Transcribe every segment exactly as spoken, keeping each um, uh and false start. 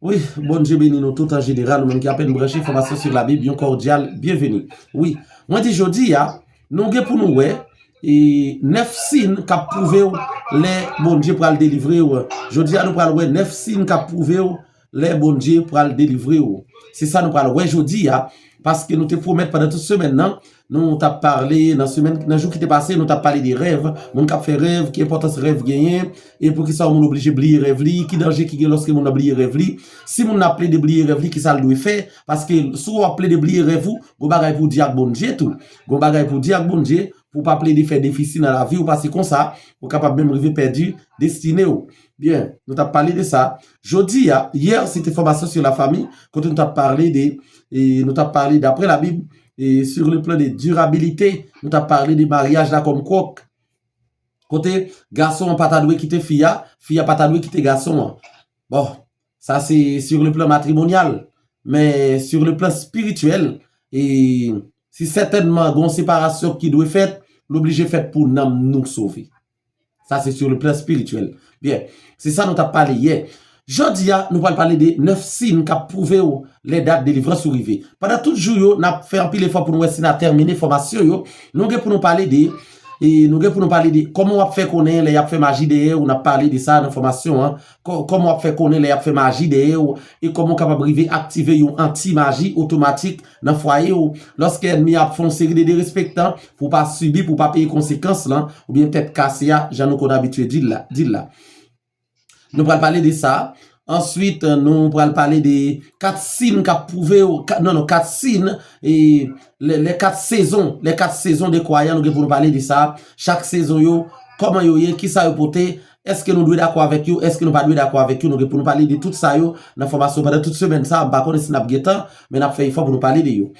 Wi, Bondye beni nou tout an jeneral, ou menm ki apèn branche, Fòmasyon sou Labib, yon kòdyal byenveni. Wi, mwen di jodi a, nou gen pou nou wè, e, nèf siy k ap pwouve w lè Bondye pral delivre w. Jodi a, nou pral wè nèf siy k ap pwouve w lè Bondye pral delivre w. Se sa nou pral wè jodi a, paske nou te pwomèt pandan tout semèn nan, nou t ap pale nan semèn, nan jou ki te pase, nou t ap pale de rèv, moun k ap fè rèv, ki enpòtans rèv genyen, e poukisa yon moun oblije bliye rèv li, ki danje ki gen lòske moun nan bliye rèv li. Si moun nan ap plede bliye rèv li, kisa l dwe fè? Paske si w ap plede bliye rèv ou, gon bagay pou w di ak Bondye tou. Gon bagay pou w di ak Bondye, pou w pa plede fè defisi nan lavi w, paske konsa, ou kapab menm rive pèdi destine w. Byen, nou t ap pale de sa. Jodi a, yè, se te Fòmasyon sou Lafami, kote nou t ap pale de, e, nou t ap pale, daprè Labib, e, sur le plan de durabilité, nou t ap pale de maryaj la kòm kwòk. Kote gason an pa ta dwe kite fi a, fi a pa ta dwe kite gason an. Bon, sa se sur le plan matrimonyal. Men sur le plan spirityèl, e, si sètènman gon separasyon ki dwe fèt, l oblije fèt pou nanm nou sove. Sa se sur le plan spirituel. Byen, se sa nou t ap pale yè. Jodi a, nou pral pale de nèf siy k ap pwouve w lè dat delivrans ou rive. Pandan tout jou yo, n ap fè anpil efò pou nou wè si n a tèmine fòmasyon yo. Nou gen pou nou pale de, e nou gen pou nou pale de kòman w ap fè konnen lè y ap fè maji dèyè w, n ap pale de sa nan fòmasyon an. Kò-, kòman w ap fè konnen lè y ap fè maji dèyè w, e kòman w kapab rive aktive yon anti-maji otomatik nan fwaye w. Lòske ènmi a ap fè yon seri de derespektan, pou w pa sibi, pou w pa peye konsekans lan, oubyen tèt kase a, jan nou konn abitye di l la, di l la. Nou pral pale de sa. Answit, nou pral pale de kat siy k ap pwouve w, ka-, non, non, kat siy, e, lè, lè kat sezon, lè kat sezon de kwayan, nou gen pou nou pale de sa. Chak sezon yo, kòman yo ye, kisa yo pote, èske nou dwe dakò avèk yo, èske nou pa dwe dakò avèk yo, nou gen pou nou pale de tout sa yo nan fòmasyon pandan tout semèn sa. M pa konnen si n ap gen tan, men n ap fè efò pou nou pale de yo.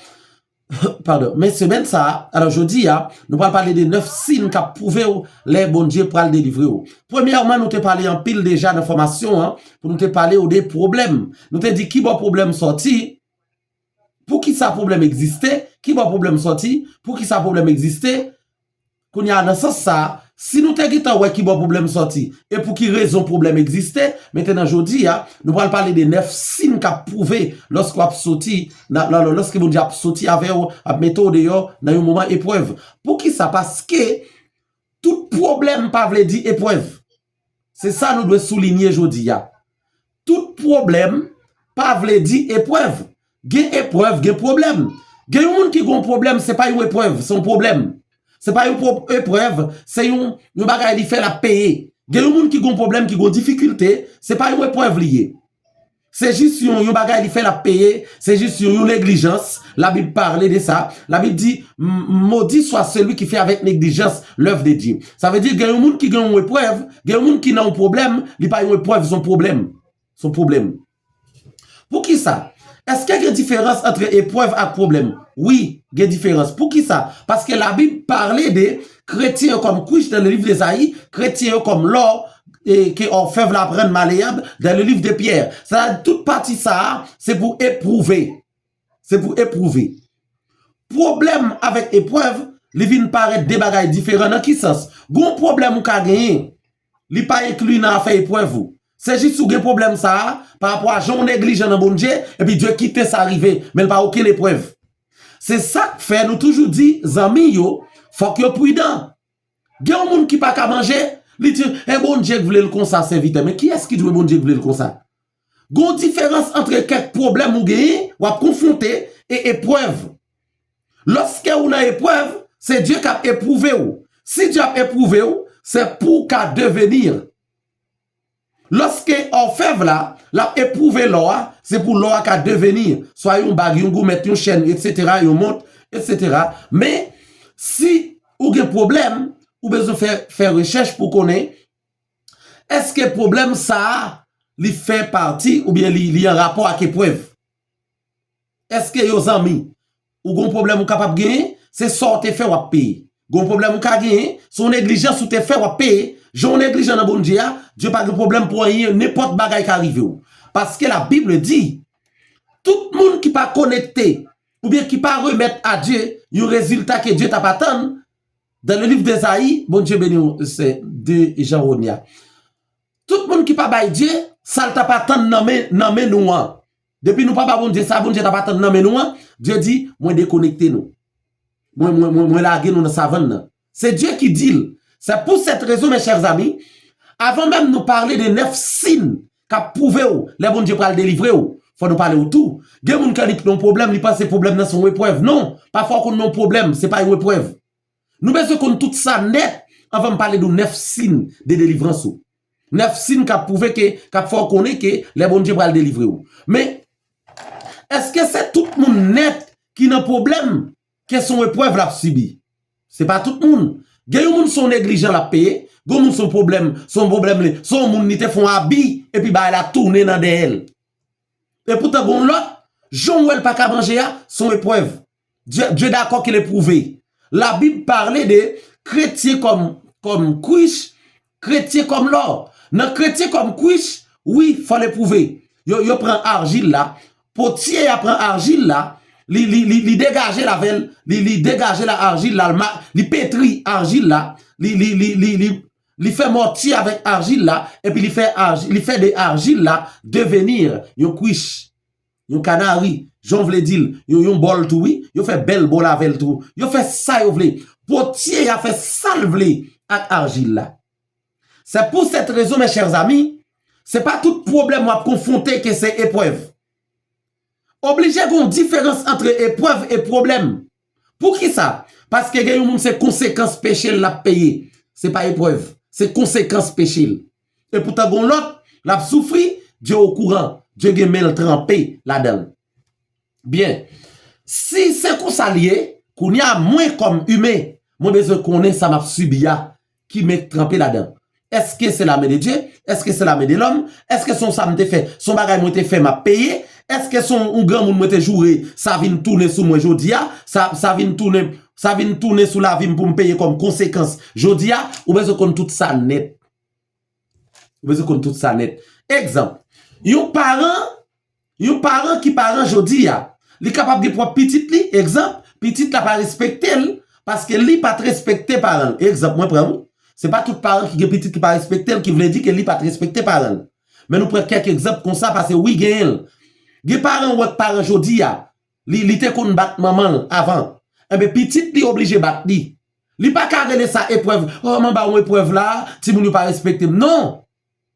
Padon. Men semèn sa a, alò jodi a, nou pral pale de nèf siy k ap pwouve w lè Bondye pral delivre w. Premyèman, nou te pale anpil deja nan fòmasyon an, pou nou te pale w de pwoblèm. Nou te di ki bò pwoblèm sòti, poukisa pwoblèm egziste, ki bò pwoblèm sòti, poukisa pwoblèm egziste. Kounye a, nan sans sa a, si nou te gentan wè ki bò pwoblèm sòti, e pou ki rezon pwoblèm egziste, mentenan jodi a, nou pral pale de nèf siy k ap pwouve lòske w ap soti, nan, nan, lòske Bondye ap soti avè w, ap mete w deyò nan yon moman eprèv. Poukisa? Paske tout pwoblèm pa vle di eprèv. Se sa nou dwe soulinye jodi a. Tout pwoblèm pa vle di eprèv. Gen eprèv, gen pwoblèm. Gen yon moun ki gen yon pwoblèm, se pa yon eprèv, se yon pwoblèm. Se pa yon pwo-, eprèv, se yon, yon bagay li fè l ap peye. Gen yon moun ki gen yon pwoblèm, ki gen yon difikilte, se pa yon eprèv li ye. Se jis yon, yon bagay li fè l ap peye, se jis yon, yon neglijans. Labib pale de sa. Labib di, m-, maudit soit celui qui fait avec négligence l'œuvre de Dieu. Sa vle di, gen yon moun ki gen yon eprèv, gen yon moun ki nan yon pwoblèm, li pa yon eprèv, se yon pwoblèm. Se yon pwoblèm. Poukisa? Èske gen diferans ant eprèv ak pwoblèm? Wi, gen diferans. Poukisa? Paske Labib pale de kretyen yo kòm kwich dans le livre d'Ésaïe, kretyen yo kòm lò, e ke òfèv la ap rann maleyab dans le livre de Pierre. Sa vle di tout pati sa a, se pou epwouve. Se pou epwouve. Pwoblèm avèk eprèv, li vin parèt de bagay diferan. Nan ki sans? Gon pwoblèm ou ka genyen, li pa enkli nan afè eprèv ou. Se jis ou gen pwoblèm sa a, pa rapò a jan w neglijan nan Bondye, epi Dye kite sa rive, men l pa okenn eprèv. Se sa k fè nou toujou di zanmi yo, fòk yo pridan. Gen yon moun ki pa ka manje, li di, e Bondye k vle l konsa, sèvitè. Men kiyès ki di w e Bondye k vle l konsa? Gon diferans ant kèk pwoblèm ou genyen, w ap konfwonte, e eprèv. Lòske ou nan eprèv, se Dye k ap epwouve w. Si Dye ap epwouve w, se pou w ka deveni. Lòske òfèv la, l ap epwouve lò a, se pou lò a ka deveni, swa yon bag, yon goumèt, yon chèn, etsetera, yon mont, etsetera. Men, si ou gen pwoblèm, ou bezwen fè, fè rechèch pou konnen, èske pwoblèm sa a, li fè pati oubyen li, li an rapò ak eprèv? Èske yo zanmi? Ou gon pwoblèm ou kapab genyen, se sa w te fè w ap peye. Gon pwoblèm ou ka genyen, se yon neglijans ou te fè w ap peye. Jan w neglijan nan Bondye a, Dye pa gen pwoblèm pou anyen, nenpòt bagay ka rive w. Paske Labib di, tout moun ki pa konekte, oubyen ki pa remèt a Dye yon rezilta ke Dye t ap atann, dans le livre d'Ésaïe, Bondye beni w, sè de Jean Ronia. Tout moun ki pa bay Dye, sa l t ap atann nan men, nan men nou an. Depi nou pa ba Bondye sa Bondye t ap atann nan men nou an, Dye di, mwen dekonekte nou. Mwen, mwen, mwen, mwen lage nou nan savann nan. Se Dye ki di l. C'est pour cette raison, mes chers amis, avan menm nou pale de nèf siy k ap pwouve w lè Bondye pral delivre w, fò nou pale w tou. Gen moun ke li nan pwoblèm, li panse pwoblèm nan se yon eprèv. Non, pafwa w konn nan yon pwoblèm, se pa yon eprèv. Nou bezwen konn tout sa nèt anvan m pale de nèf siy de delivrans ou. Nèf siy k ap pwouve ke, k ap fè w konnen ke lè Bondye pral delivre w. Men, èske se tout moun nèt ki nan pwoblèm ke se yon eprèv l ap sibi? Se pa tout moun. Gen yon moun se yon neglijan l ap peye, gen yon moun se yon pwoblèm, se yon pwoblèm li, se yon moun li te fè yon abi, epi bagay la tounen nan dèyè l. Epoutan gen yon lòt, jan w wè l pa ka manje a, se yon eprèv. Dieu, Dieu d'accord qu'il éprouve. Labib pale de kretyen kòm, kòm kwich, kretyen kòm lò. Nan kretyen kòm kwich, wi, fò l epwouve. Yo, yo pran arjil la, potye a pran arjil la, li, li, li, li degaje l avè l, li, li degaje la arjil la, li ma- li petri arjil la, li, li, li, li, li, li fè mòtye avèk arjil la, epi li fè arji- li fè de arjil la deveni yon kwich, yon kanari, jan w vle di l, yon, yon bòl tou wi, yo fè bèl bòl avè l tou, yo fè sa yo vle. Potye a fè sa l vle ak arjil la. C'est pour cette raison, mes chers amis, se pa tout pwoblèm w ap konfwonte ke se eprèv. Oblije gen yon diferans ant eprèv e pwoblèm. Poukisa? Paske gen yon moun se konsekans peche l l ap peye. Se pa eprèv. Se konsekans peche l. Epoutan gen yon lòt, l ap soufri, Dye okouran, Dye gen men l tranpe ladan l. Byen, si se konsa l ye, kounye a mwen kòm imen, mwen bezwen konnen sa m ap sibi a, ki men k tranpe ladan. Èske se lame de Dye? Èske se lame de lòm? Èske se yon sa m te fè? Se yon bagay mwen te fè m ap peye? Èske se yon, yon granmoun mwen te joure? Sa vin tounen sou mwen jodi a? Sa, sa vin tounen, sa vin tounen sou lavi m pou m peye kòm konsekans jodi a? Ou bezwen konn tout sa nèt. Ou bezwen konn tout sa nèt. Egzanp, yon paran, yon paran ki paran jodi a, li kapab gen pwòp pitit li, egzanp, pitit la pa respekte l, paske li pa t respekte paran l. Egzanp, mwen pran wi. Se pa tout paran ki gen pitit ki pa respekte l, ki vle di ke li pa t respekte paran l. Men nou pran kèk egzanp konsa, paske wi, genyen l. Gen paran ou wè k paran jodi a, li, li te konn bat manman l avan. Enben, pitit li oblije bat li. Li pa ka rele sa eprèv. Oh, m anba yon eprèv la, timoun yo pa respekte m. Non!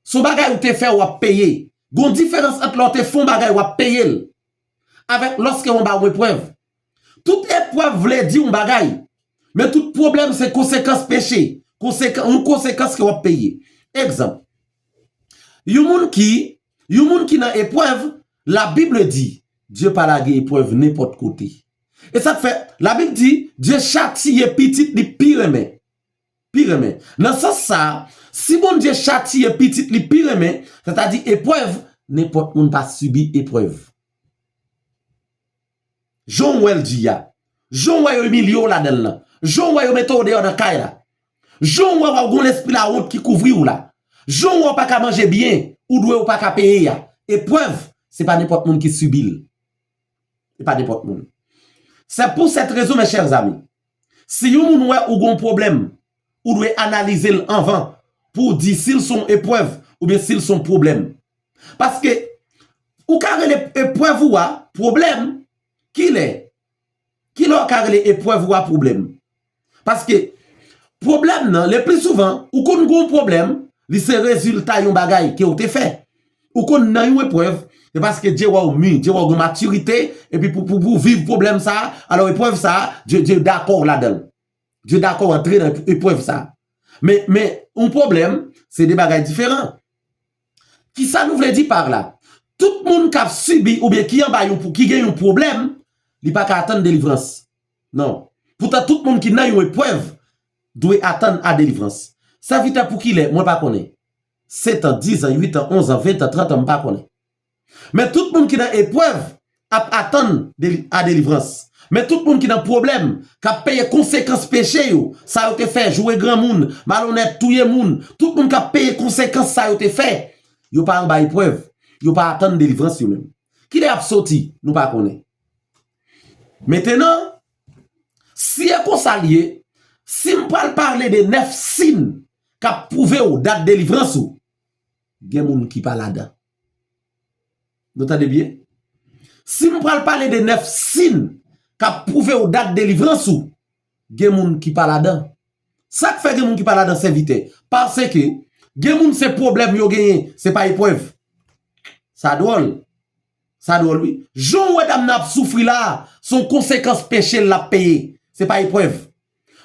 Se yon bagay ou te fè, w ap peye. Gon diferans ant lè w te fè yon bagay, w ap peye l, avèk lòske w anba yon eprèv. Tout eprèv vle di yon bagay, men tout pwoblèm se konsekans peche. Konsekan, yon konsekans ke w ap peye. Egzanp, yon moun ki, yon moun ki nan eprèv, Labib di, Dye pa lage eprèv nenpòt kote. E sa k fè, Labib di, Dye chatiye pitit li pi renmen. Pi renmen. Nan sans sa a, si Bondye chatiye pitit li pi renmen, sètadi eprèv, nenpòt moun pa sibi eprèv. Jan w wè l di a, jan w wè yo imilye w ladan l lan, jan w wè yo mete w deyò nan kay la, jan w wè w ap gon lespri lawont ki kouvri w la, jan w wè w pa ka manje byen, ou dwe ou pa ka peye a, eprèv, se pa nenpòt moun ki sibi l. Se pa nenpòt moun. C'est pour cette raison, mes chers amis, si yon moun wè ou gon pwoblèm, ou dwe analize l anvan pou w di si l se yon eprèv oubyen si l se yon pwoblèm. Paske ou ka rele eprèv ou a pwoblèm, kilè? Kilè w ka rele eprèv ou a pwoblèm? Paske pwoblèm nan, le pli souvan, ou konn gon pwoblèm, li se rezilta yon bagay ke w te fè. Ou konn nan yon eprèv, se paske Dye wè w mi, Dye wè w gen matirite, epi pou, pou, pou viv pwoblèm sa a, alò eprèv sa a, Dye, Dye dakò w ladan l. Dye dakò w antre nan eprèv sa a. Men, men, yon pwoblèm, se de bagay diferan. Kisa nou vle di pa la? Tout moun k ap sibi oubyen ki anba yon, ki gen yon pwoblèm, li pa ka atann delivrans. Non. Poutan, tout moun ki nan yon eprèv dwe atann a delivrans. Sèvitè, pou kilè? Mwen pa konnen. Sèt an, dis an, uit an, onz an, ven an, trant an, m pa konnen. Men tout moun ki nan eprèv ap atann deli- a delivrans. Men tout moun ki nan pwoblèm, k ap peye konsekans peche yo, sa yo te fè, joure granmoun, malonèt, touye moun, tout moun k ap peye konsekans sa yo te fè, yo pa anba eprèv, yo pa atann delivrans yo menm. Kilè y ap soti? Nou pa konnen. Mentenan, si e konsa l ye, si m pral pale de nèf siy k ap pwouve w dat delivrans ou, gen moun ki pa ladan. Nou tande byen? Si m pral pale de nèf siy k ap pwouve w dat delivrans ou, gen moun ki pa ladan. Sa k fè gen moun ki pa ladan, sèvitè? Paske gen moun se pwoblèm yo genyen, se pa eprèv. Sa dwòl. Sa dwòl, wi. Jan w wè dam nan ap soufri la a, se yon konsekans peche l l ap peye. Se pa eprèv.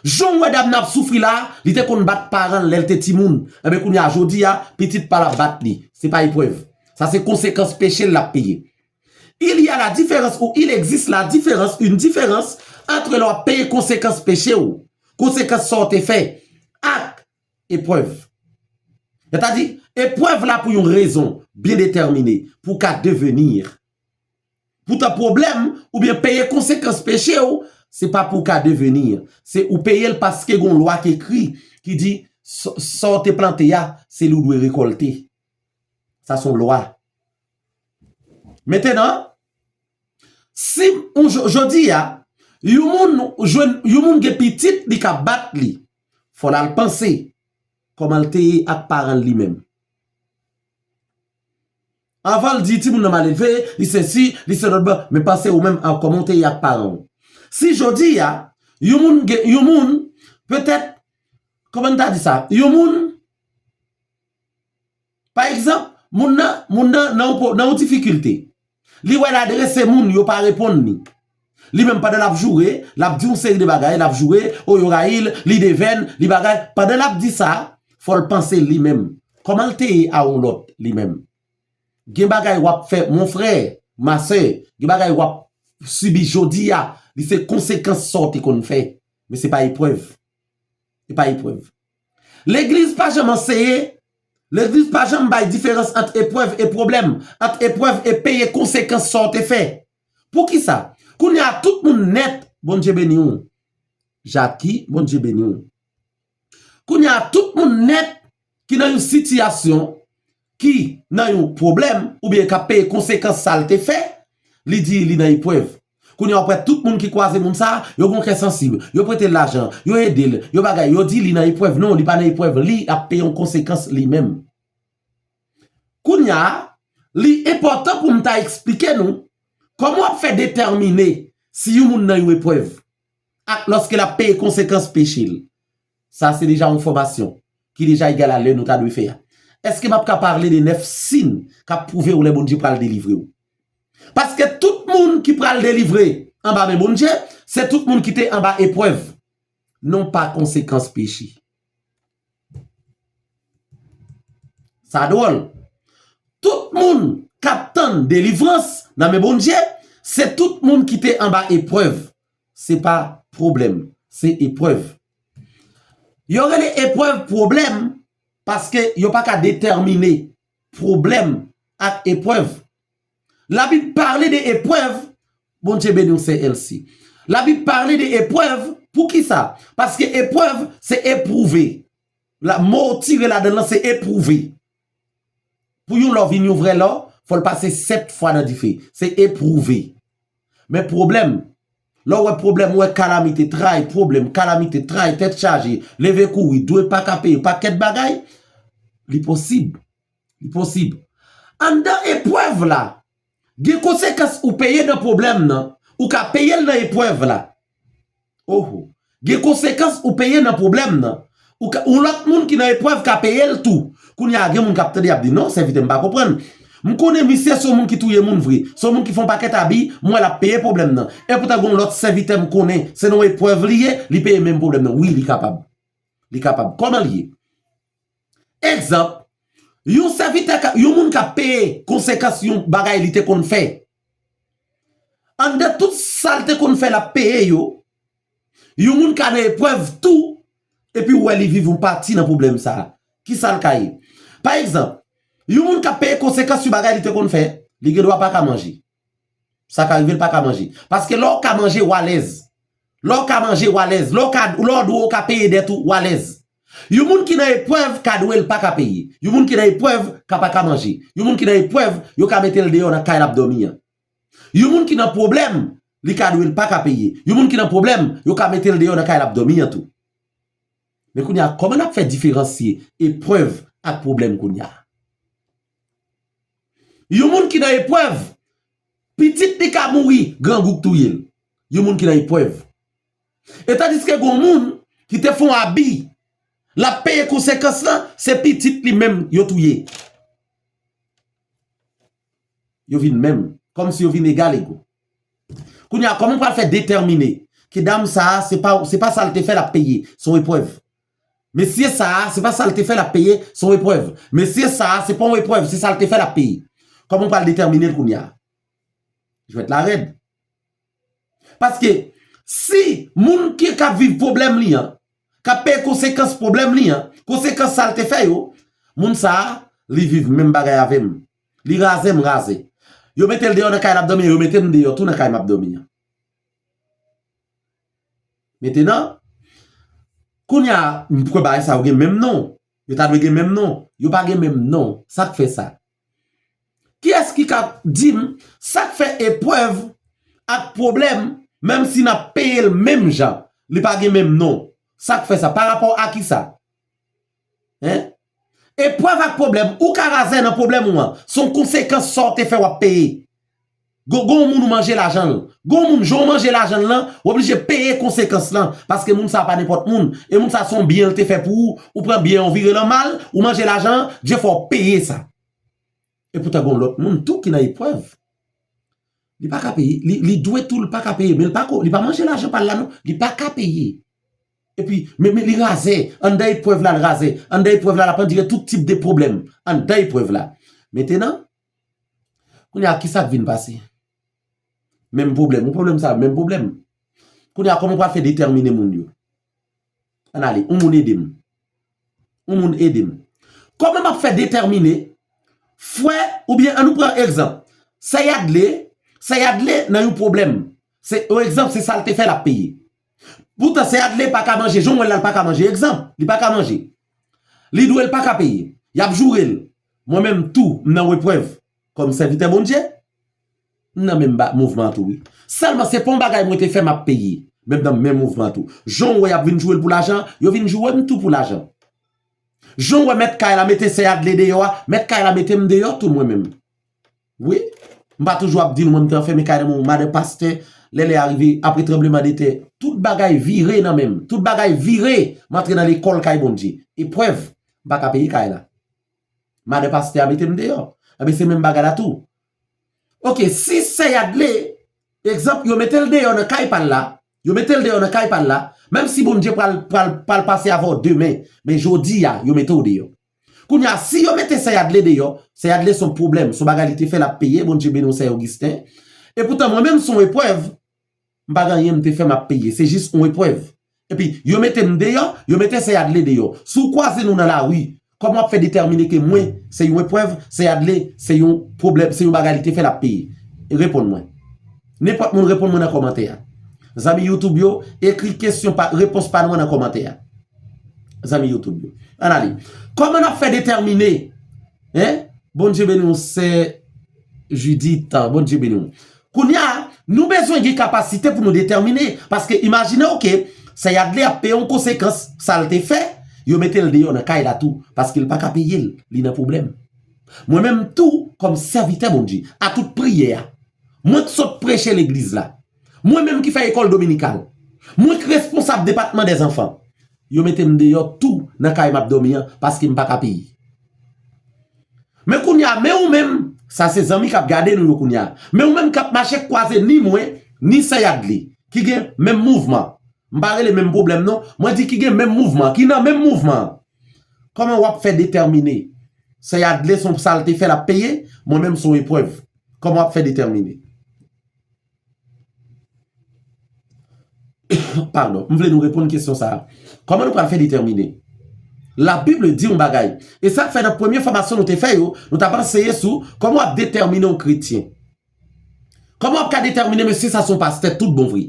Jan w wè dam nan ap soufri la a, li te konn bat paran l lè l te timoun. Enben, kounye a, jodi a, pitit pa l ap bat li. Se pa eprèv. Sa se konsekans peche l l ap peye. Il y a la différence ou il existe la différence, une différence entre lè w ap peye konsekans peche w, konsekans sa w te fè, ak eprèv. Sètadi, eprèv la pou yon rezon byen detèmine, pou w ka deveni. Poutan, pwoblèm oubyen peye konsekans peche w, se pa pou w ka deveni. Se ou peye l paske gon lwa ki ekri, ki di, sa sa w te plante a, se li w dwe rekòlte. Sa se yon lwa. Mentenan, si yon jo-, jodi a, yon moun jwenn, yon moun gen pitit li ka bat li, fò l al panse kòman l te ye ak paran l li menm. Anvan l di timoun nan mal elve, li sesi, li se lòt bò, men panse ou menm an kòman w te ye ak paran w. Si jodi a, yon moun gen, yon moun, petèt, kòman n ta di sa? Yon moun, pa egzanp, moun nan, moun nan nan yon pwo-, nan yon difikilte. Li wè l adrese moun, yo pa reponn li. Li menm, pandan l ap joure, l ap di yon seri de bagay, l ap joure, o, yo rayi l, li devèn, li bagay. Pandan l ap di sa, fò l panse li menm. Kòman l te ye a yon lòt li menm? Gen bagay w ap fè, mon frè, ma sè, gen bagay w ap sibi jodi a, li se konsekans sa w te konn fè. Men se pa eprèv. E pa eprèv. Legliz pa janm anseye, legliz pa janm bay diferans ant eprèv e pwoblèm, ant eprèv e peye konsekans sa w te fè. Poukisa? Kounye a tout moun nèt, Bondye beni w. Jackie, Bondye beni w. Kounye a tout moun nèt ki nan yon sitiyasyon, ki nan yon pwoblèm, oubyen k ap peye konsekans sa l te fè, li di li nan eprèv. Kounye a w ap wè tout moun ki kwaze moun sa a, yo gon kè sansib, yo prete l lajan, yo ede l, yo bagay, yo di li nan eprèv. Non, li pa nan eprèv, li ap peye yon konsekans li menm. Kounye a, li enpòtan pou m ta eksplike nou kòman w ap fè detèmine si yon moun nan yon eprèv ak lòske l ap peye konsekans peche l. Sa se deja yon fòmasyon ki deja egal a lè nou ta dwe fè a. Èske m ap ka pale de nèf siy k ap pwouve w lè Bondye pral delivre w? Paske tout moun ki pral delivre anba men Bondye, se tout moun ki te anba eprèv, non pa konsekans peche. Sa dwòl. Tout moun k ap tann delivrans nan men Bondye, se tout moun ki te anba eprèv. Se pa pwoblèm, se eprèv. Yo rele eprèv pwoblèm paske yo pa ka detèmine pwoblèm ak eprèv. Labib pale de eprèv, Bondye beni w, sè Elsie. Labib pale de eprèv, poukisa? Paske eprèv, se epwouve. La, mo tire ladan l lan, se epwouve. Pou yon lò vin yon vrè lò, fò l pase sèt fwa nan dife. Se epwouve. Men pwoblèm, lè w wè pwoblèm, w wè kalamite, tray, pwoblèm, kalamite, tray, tèt chaje, leve kouri, dwe pa ka peye, pakèt bagay, li posib. Li posib. Anndan eprèv la, gen konsekans ou peye nan pwoblèm nan, ou ka peye l nan eprèv la. Oho. Gen konsekans ou peye nan pwoblèm nan. Ou ka, yon lòt moun ki nan eprèv ka peye l tou. Kounye a, gen moun k ap tande, y ap di, "Non, sèvitè, m pa konprann. M konnen misye se yon moun ki touye moun vre. Se yon moun ki fè yon pakèt abi, m wè l ap peye pwoblèm nan. Epoutan, gen yon lòt sèvitè m konnen, se nan yon eprèv li ye, li peye menm pwoblèm nan." Wi, li kapab. Li kapab. Kòman li ye? Egzanp, yon sèvitè ka, yon moun k ap peye konsekans yon bagay li te konn fè. Anndan tout sa l te konn fè, l ap peye yo. Yon moun ka nan eprèv tou, epi w wè li viv yon pati nan pwoblèm sa a. Kisa l ka ye? Pa egzanp, yon moun k ap peye konsekans yon bagay li te konn fè, li gen dwa pa ka manje. Sa ka rive l pa ka manje. Paske lè w ka manje, w alèz. Lè w ka manje, w alèz. Lè w ka, lè w dwe, w ka peye dèt ou, w alèz. Yon moun ki nan eprèv ka dwe l pa ka peye. Yon moun ki nan eprèv ka pa ka manje. Yon moun ki nan eprèv, yo ka mete l deyò nan kay l ap dòmi an. Yon moun ki nan pwoblèm, li ka dwe l pa ka peye. Yon moun ki nan pwoblèm, yo ka mete l deyò nan kay l ap dòmi an tou. Men kounye a, kòman n ap fè diferansye eprèv ak pwoblèm kounye a? Yon moun ki nan eprèv, pitit li ka mouri, grangou k touye l. Yon moun ki nan eprèv. E tandiske gen yon moun ki te fè yon abi, l ap peye konsekans lan, se pitit li menm yo touye. Yo vin menm, kòmsi yo vin egal ego. Kounye a, kòman w pral fè detèmine ke dam sa a, se pa, se pa sa l te fè l ap peye, se yon eprèv? Mesye sa a, se pa sa l te fè l ap peye, se yon eprèv. Mesye sa a, se pa yon eprèv, se sa l te fè l ap peye. Kòman w pral detèmine l kounye a? Jwèt la rèd. Paske si moun ki k ap viv pwoblèm li an, k ap peye konsekans pwoblèm li an, konsekans sa l te fè yo, moun sa a, li viv menm bagay avè m. Li razè, m razè. Yo mete l deyò nan kay l ap dòmi an, yo mete m deyò tou nan kay m ap dòmi an. Mentenan, kounye a, m kwè bagay sa yo gen menm non. Yo ta dwe gen menm non. Yo pa gen menm non. Sa k fè sa? Kiyès ki ka di m sa k fè eprèv ak pwoblèm, menm si n ap peye l menm jan, li pa gen menm non? Sa k fè sa? Pa rapò a kisa? Hein? Eprèv ak pwoblèm, ou ka razè nan pwoblèm ou an. Se yon konsekans sa w te fè w ap peye. Gon, gon moun ou manje lajan l. Gon moun jan w manje lajan l lan, w oblije peye konsekans lan. Paske moun sa pa nenpòt moun. E moun sa se yon byen l te fè pou ou. Ou pran byen an, ou vire l an mal, ou manje lajan an, Dye fè w peye sa. E poutan gon lòt moun tou ki nan eprèv. Li pa ka peye. Li, li dwe tou, li pa ka peye. Men li pa ko, li pa manje lajan pa l la non. Li pa ka peye. Epi, men, men li razè. Anndan eprèv la, l razè. Anndan eprèv la, l ap andire tout tip de pwoblèm. Anndan eprèv la. Mentenan, kounye a, kisa k vin pase? Menm pwoblèm. Yon pwoblèm sa, menm pwoblèm. Kounye a, kòman w pral fè detèmine moun yo? Ann ale, yon moun ede m. Yon moun ede m. Kòman m ap fè detèmine frè, oubyen ann nou pran egzanp, sè Yadley, sè Yadley nan yon pwoblèm. Se, yon egzanp, se sa l te fè l ap peye. Poutan, sè Yadley pa ka manje, jan w wè l la, l pa ka manje. Egzanp, li pa ka manje. Li dwe, l pa ka peye. Y ap joure l. Mwen menm tou, m nan eprèv. Kòm sèvitè Bondye, m nan menm ba, mouvman an tou, wi. Sèlman, se pa yon bagay mwen te fè, m ap peye. Men m nan menm mouvman an tou. Jan w wè y ap vin joure l pou lajan, yo vin joure m tou pou lajan. Jan w wè mèt kay la mete sè Yadley deyò a, mèt kay la mete m deyò tou mwen menm. Wi, m pa toujou ap di nou, mwen m te anfèmen kay nan men yon madan pastè, lè lè a rive, apre tranblemanntè, tout bagay vire nan men m. Tout bagay vire, m antre nan lekòl kay Bondye. Eprèv, m pa ka peye kay la. Madan pastè a mete m deyò. Enben, se menm bagay la tou. Oke, si sè Yadley, egzanp, yo mete l deyò nan kay pa l la, yo mete l deyò nan kay pa l la, menm si Bondye pral, pral, pral pase avè w demen, men jodi a, yo mete w deyò. Kounye a, si yo mete sè Yadley deyò, sè Yadley se yon pwoblèm, se yon bagay li te fè l ap peye, Bondye beni w, sè Augustin. E poutan, mwen menm, se yon eprèv, m pa gen anyen m te fè m ap peye. Se jis yon eprèv. Epi, yo mete m deyò, yo mete sè Yadley deyò. Si w kwaze nou nan lari, kòman w ap fè detèmine ke mwen, se yon eprèv, sè Yadley, se yon pwoblèm, se yon bagay li te fè l ap peye? Reponn mwen. Nenpòt moun reponn mwen nan kòmantè a. Zanmi YouTube yo, ekri kesyon pa, repons pa nou an nan kòmantè a. Zanmi YouTube yo. Ann ale. Kòman n ap fè detèmine? Hein? Bondye beni w, sè Judith. Bondye beni w. Kounye a, nou bezwen gen kapasite pou nou detèmine. Paske imajine w ke sè Yadley ap peye yon konsekans, sa l te fè, yo mete l deyò nan kay la tou. Paske l pa ka peye l, li nan pwoblèm. Mwen menm tou, kòm sèvitè Bondye, a tout priyè a, mwen k sot preche legliz la, mwen menm ki fè ekòl dominikal, mwen k responsab depatman dèzanfan, yo mete m deyò tou nan kay m ap dòmi an, paske m pa ka peye. Men kounye a, men ou menm, sa se zanmi k ap gade nou yo kounye a, men ou menm k ap mache kwaze ni mwen, ni sè Yadley, ki gen menm mouvman. M pa rele menm pwoblèm non, mwen di ki gen menm mouvman, ki nan menm mouvman an. Kòman w ap fè detèmine? Sè Yadley se yon sa l te fè l ap peye, mwen menm se yon eprèv. Kòman w ap fè detèmine? Padon, m vle nou reponn kesyon sa a. Kòman nou pral fè detèmine? Labib di yon bagay. E sa k fè nan premye fòmasyon nou te fè yo, nou t ap anseye sou kòman w ap detèmine yon kretyen. Kòman w ap ka detèmine mesye sa se yon pastè tout bon vre?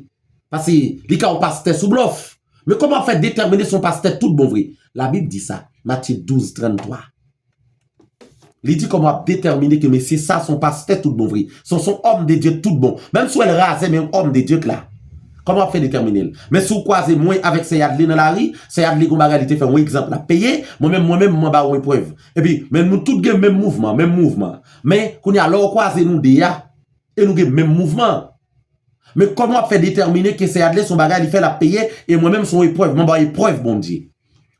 Paske li ka yon pastè sou blòf. Men kòman w ap fè detèmine se yon pastè tout bon vre? Labib di sa, Matye douz, tranntwa. Li di kòman w ap detèmine ke mesye sa se yon pastè tout bon vre. Se, se yon homme de Dieu tout bon. Menm si w wè l razè, men yon homme de Dieu k la. Kòman w ap fè detèmine l? Men si w kwaze mwen avèk sè Yadley nan lari, sè Yadley gon bagay li te fè yon egzanp l ap peye, mwen menm, mwen menm, mwen ba w yon eprèv. Epi, men nou tout gen menm mouvman, menm mouvman. Men, kounye a, lè w kwaze nou de a, e nou gen menm mouvman. Men kòman w ap fè detèmine ke sè Yadley se yon bagay li fè l ap peye, e mwen menm se yon eprèv, mwen ba w eprèv Bondye?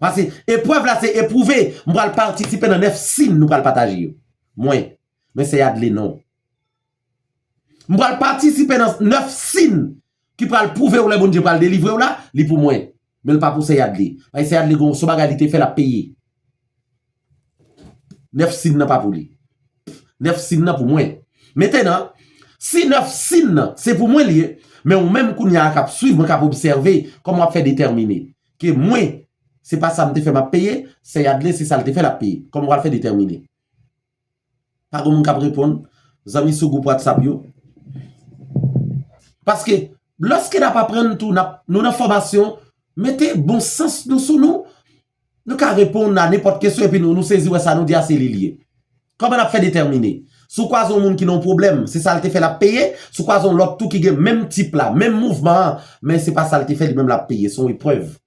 Paske eprèv la se epwouve, m pral patisipe nan nèf siy nou pral pataje yo. Mwen, men sè Yadley non. M pral patisipe nan nèf siy ki pral pwouve w lè Bondye pral delivre w la, li pou mwen. Men l pa pou sè Yadley. Paske sè Yadley gon se yon bagay li te fè l ap peye. Nèf siy nan pa pou li. Nèf siy nan pou mwen. Mentenan, si nèf siy nan se pou mwen li ye, men ou menm kounye a k ap swiv mwen, k ap obsève, kòman w ap fè detèmine ke mwen, se pa sa m te fè m ap peye, sè Yadley se sa l te fè l ap peye? Kòman w pral fè detèmine? Pa gen moun k ap reponn. Zanmi sou gwoup WhatsApp yo. Paske, lòske n ap aprann tou, n ap, nou nan fòmasyon, mete bon sans nou sou nou. Nou ka reponn a nenpòt kesyon epi nou, nou sezi wè sa nou di a se li l ye. Kòman n ap fè detèmine? Si w kwaze yon moun ki nan yon pwoblèm, se sa l te fè l ap peye. Si w kwaze yon lòt tou ki gen menm tip la, menm mouvman an, men se pa sa l te fè li menm l ap peye, se yon eprèv.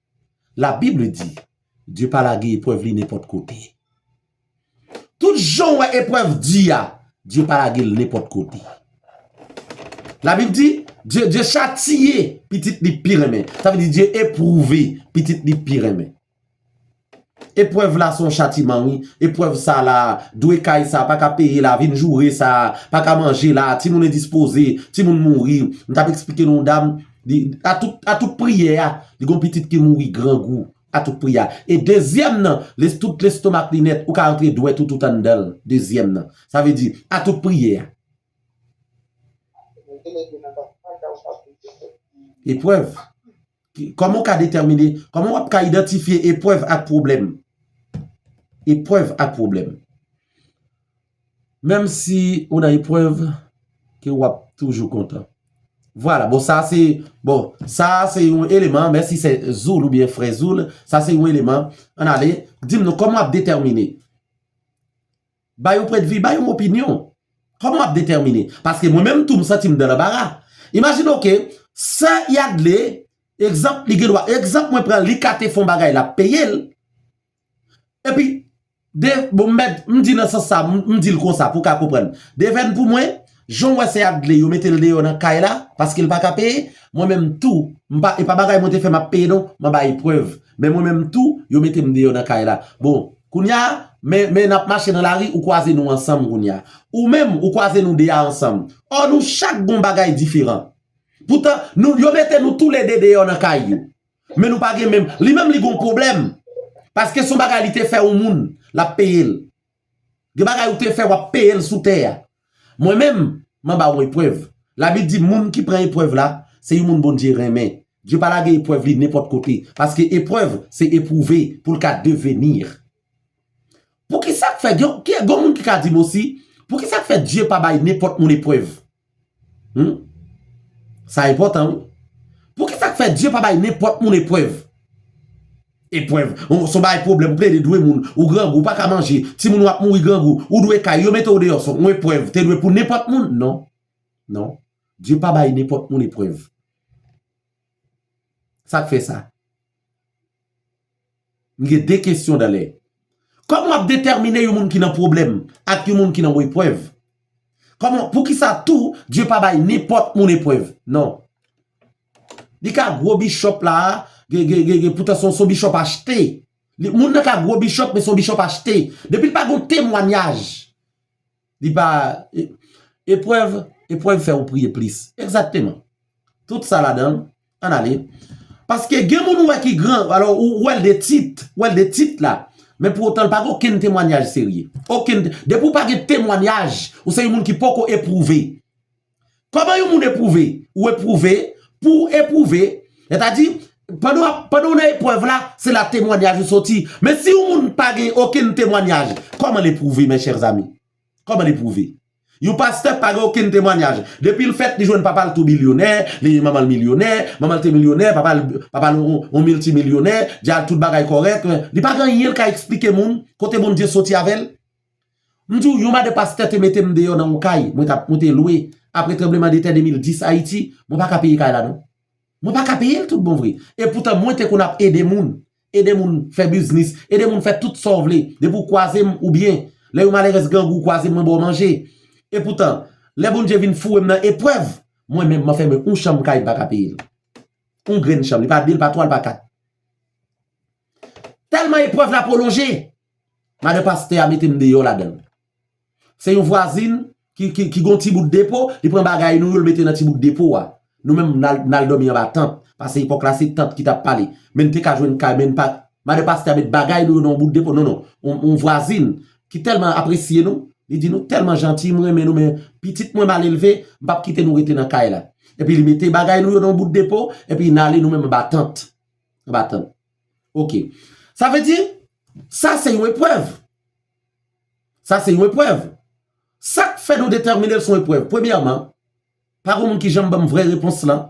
La Bible dit, Dye pa lage eprèv li nenpòt kote. Tout jan w wè eprèv di a, Dye pa lage l nenpòt kote. Labib di, Dye, Dye chatiye pitit li pi renmen. Sa vle di Dye epwouve pitit li pi renmen. Eprèv la se yon chatiman, wi. Eprèv sa la, dwe kay sa, pa ka peye la, vin joure sa, pa ka manje la, timoun endispoze, timoun mouri. M t ap eksplike nou yon dam, li, a tout, a tout priyè a, li gon pitit ki mouri grangou. A tout pri a. E dezyèm nan, les, tout lestomak li nèt, ou ka rantre dwèt ou tout anndan l. Dezyèm nan. Sa vle di, a tout priyè a. Eprèv. Ki, kòman w ka detèmine, kòman w ap ka idantifye eprèv ak pwoblèm? Eprèv ak pwoblèm. Menm si ou nan eprèv, ke w ap toujou kontan. Vwala, bon, sa se, bon, sa se yon eleman, mèsi sè Zoul oubyen frè Zoul, sa se yon eleman. Ann ale, di m non, kòman w ap detèmine? Bay yon pwendvi, bay yon opinyon. Kòman w ap detèmine? Paske mwen menm tou, m santi m dan lanbara. Imajine w ke sè Yadley, egzanp, li gen dwa, egzanp, mwen pran li ka te fè yon bagay, l ap peye l. Epi, de, bon, m mèt, m di nan sans sa, m, m di l konsa, pou w ka konprann. Devèn pou mwen, jan w wè sè Yadley, yo mete l deyò nan kay la, paske l pa ka peye, mwen menm tou, m pa, e pa bagay mwen te fè m ap peye non, m anba eprèv. Men mwen menm tou, yo mete m deyò nan kay la. Bon, kounye a, men, men n ap mache nan lari, ou kwaze nou ansanm kounye a. Ou menm, ou kwaze nou de a ansanm. Ò, nou chak gon bagay diferan. Poutan, nou, yo mete nou toulede deyò nan kay yo. Men nou pa gen menm. Li menm li gon pwoblèm. Paske se yon bagay li te fè yon moun, l ap peye l. Gen bagay ou te fè, w ap peye l sou tè a. Mwen menm, m anba yon eprèv. Labib di moun ki pran eprèv la, se yon moun Bondye renmen. Dye pa lage eprèv li nenpòt kote. Paske eprèv, se epwouve pou l ka deveni. Poukisa k fè, gen, gen, gen moun ki ka di m osi, poukisa k fè Dye pa bay nenpòt moun eprèv? Hmm? Sa enpòtan, wi. Poukisa k fè Dye pa bay nenpòt moun eprèv? Eprèv. Ou, se yon bagay pwoblèm, ou plede dwe moun, ou grangou, ou pa ka manje, timoun ou ap mouri grangou, ou dwe kay, yo mete w deyò, se yon eprèv, te dwe pou nenpòt moun? Non. Non. Dye pa bay nenpòt moun eprèv. Sa k fè sa? M gen de kesyon dan lè. Kòman w ap detèmine yon moun ki nan pwoblèm ak yon moun ki nan yon eprèv? Kòman, poukisa tou Dye pa bay nenpòt moun eprèv? Non. Li ka gwo bishop la, gen, gen, gen, gen, poutan se yon, se yon bishop achte. Li, moun nan ka gwo bishop, men se yon bishop achte. Depi l pa gen yon temwanyaj, li pa, e, eprèv, eprèv fè ou priye plis. Egzakteman. Tout sa ladan l, ann ale. Paske gen moun ou wè ki gran, alò ou wè l de tit, ou wè l de tit la, men pou otan l pa gen okenn temwanyaj serye. Okenn, depi w pa gen temwanyaj, ou se yon moun ki poko epwouve. Kòman yon moun epwouve? Ou epwouve, pou w epwouve, sètadi, pandan w ap, pandan w nan eprèv la, se la temwanyaj ou soti. Men si yon moun pa gen okenn temwanyaj, kòman l epwouve, mes chers amis? Kòman l epwouve? Yon pastè pa gen okenn temwanyaj. Depi l fèt, li jwenn papa l tou bilyonè, li, manman l milyonè, manman l te milyonè, papa l, papa l yon, yon miltimilyonè, dja tout bagay kòrèk, li pa gen anyen l ka eksplike moun kote Bondye soti avè l. M di w, yon madan pastè te mete m deyò nan yon kay, mwen t ap, mwen te lwe, apre tranblemanntè de mil dis Ayiti, mwen pa ka peye kay la non. Mwen pa ka peye l tout bon vre. E poutan, mwen te konn ap ede moun. Ede moun fè biznis. Ede moun fè tout sa w vle. Depi w kwaze m oubyen, lè yo malerèz grangou, w kwaze m, mwen ba w manje. E poutan, lè Bondye vin foure m nan eprèv, mwen menm, m anfèmen yon chanm kay, m pa ka peye l. Yon grenn chanm. Li pa de, li pa twa, li pa kat. Tèlman eprèv la pwolonje, madan pastè a mete m deyò ladan l. Se yon vwazin ki, ki, ki gon ti bout depo, li pran bagay nou yo, l mete nan ti bout depo a. Nou menm, n al, n al dòmi anba tant, paske epòk la se tant ki t ap pale. Men n te ka jwenn kay, men n pa, madan pastè a met bagay nou yo nan yon bout depo. Non, non, yon, yon vwazin ki tèlman apresye nou, li di nou tèlman janti, m renmen nou, men pitit mwen mal elve, m p ap kite nou rete nan kay la. Epi li mete bagay nou yo nan yon bout depo, epi n ale nou menm anba tant. Anba tant. Ok. Sa vle di, sa se yon eprèv. Sa se yon eprèv. Sa k fè nou detèmine l se yon eprèv? Premyèman, pa gen moun ki janm ban m vrè repons lan.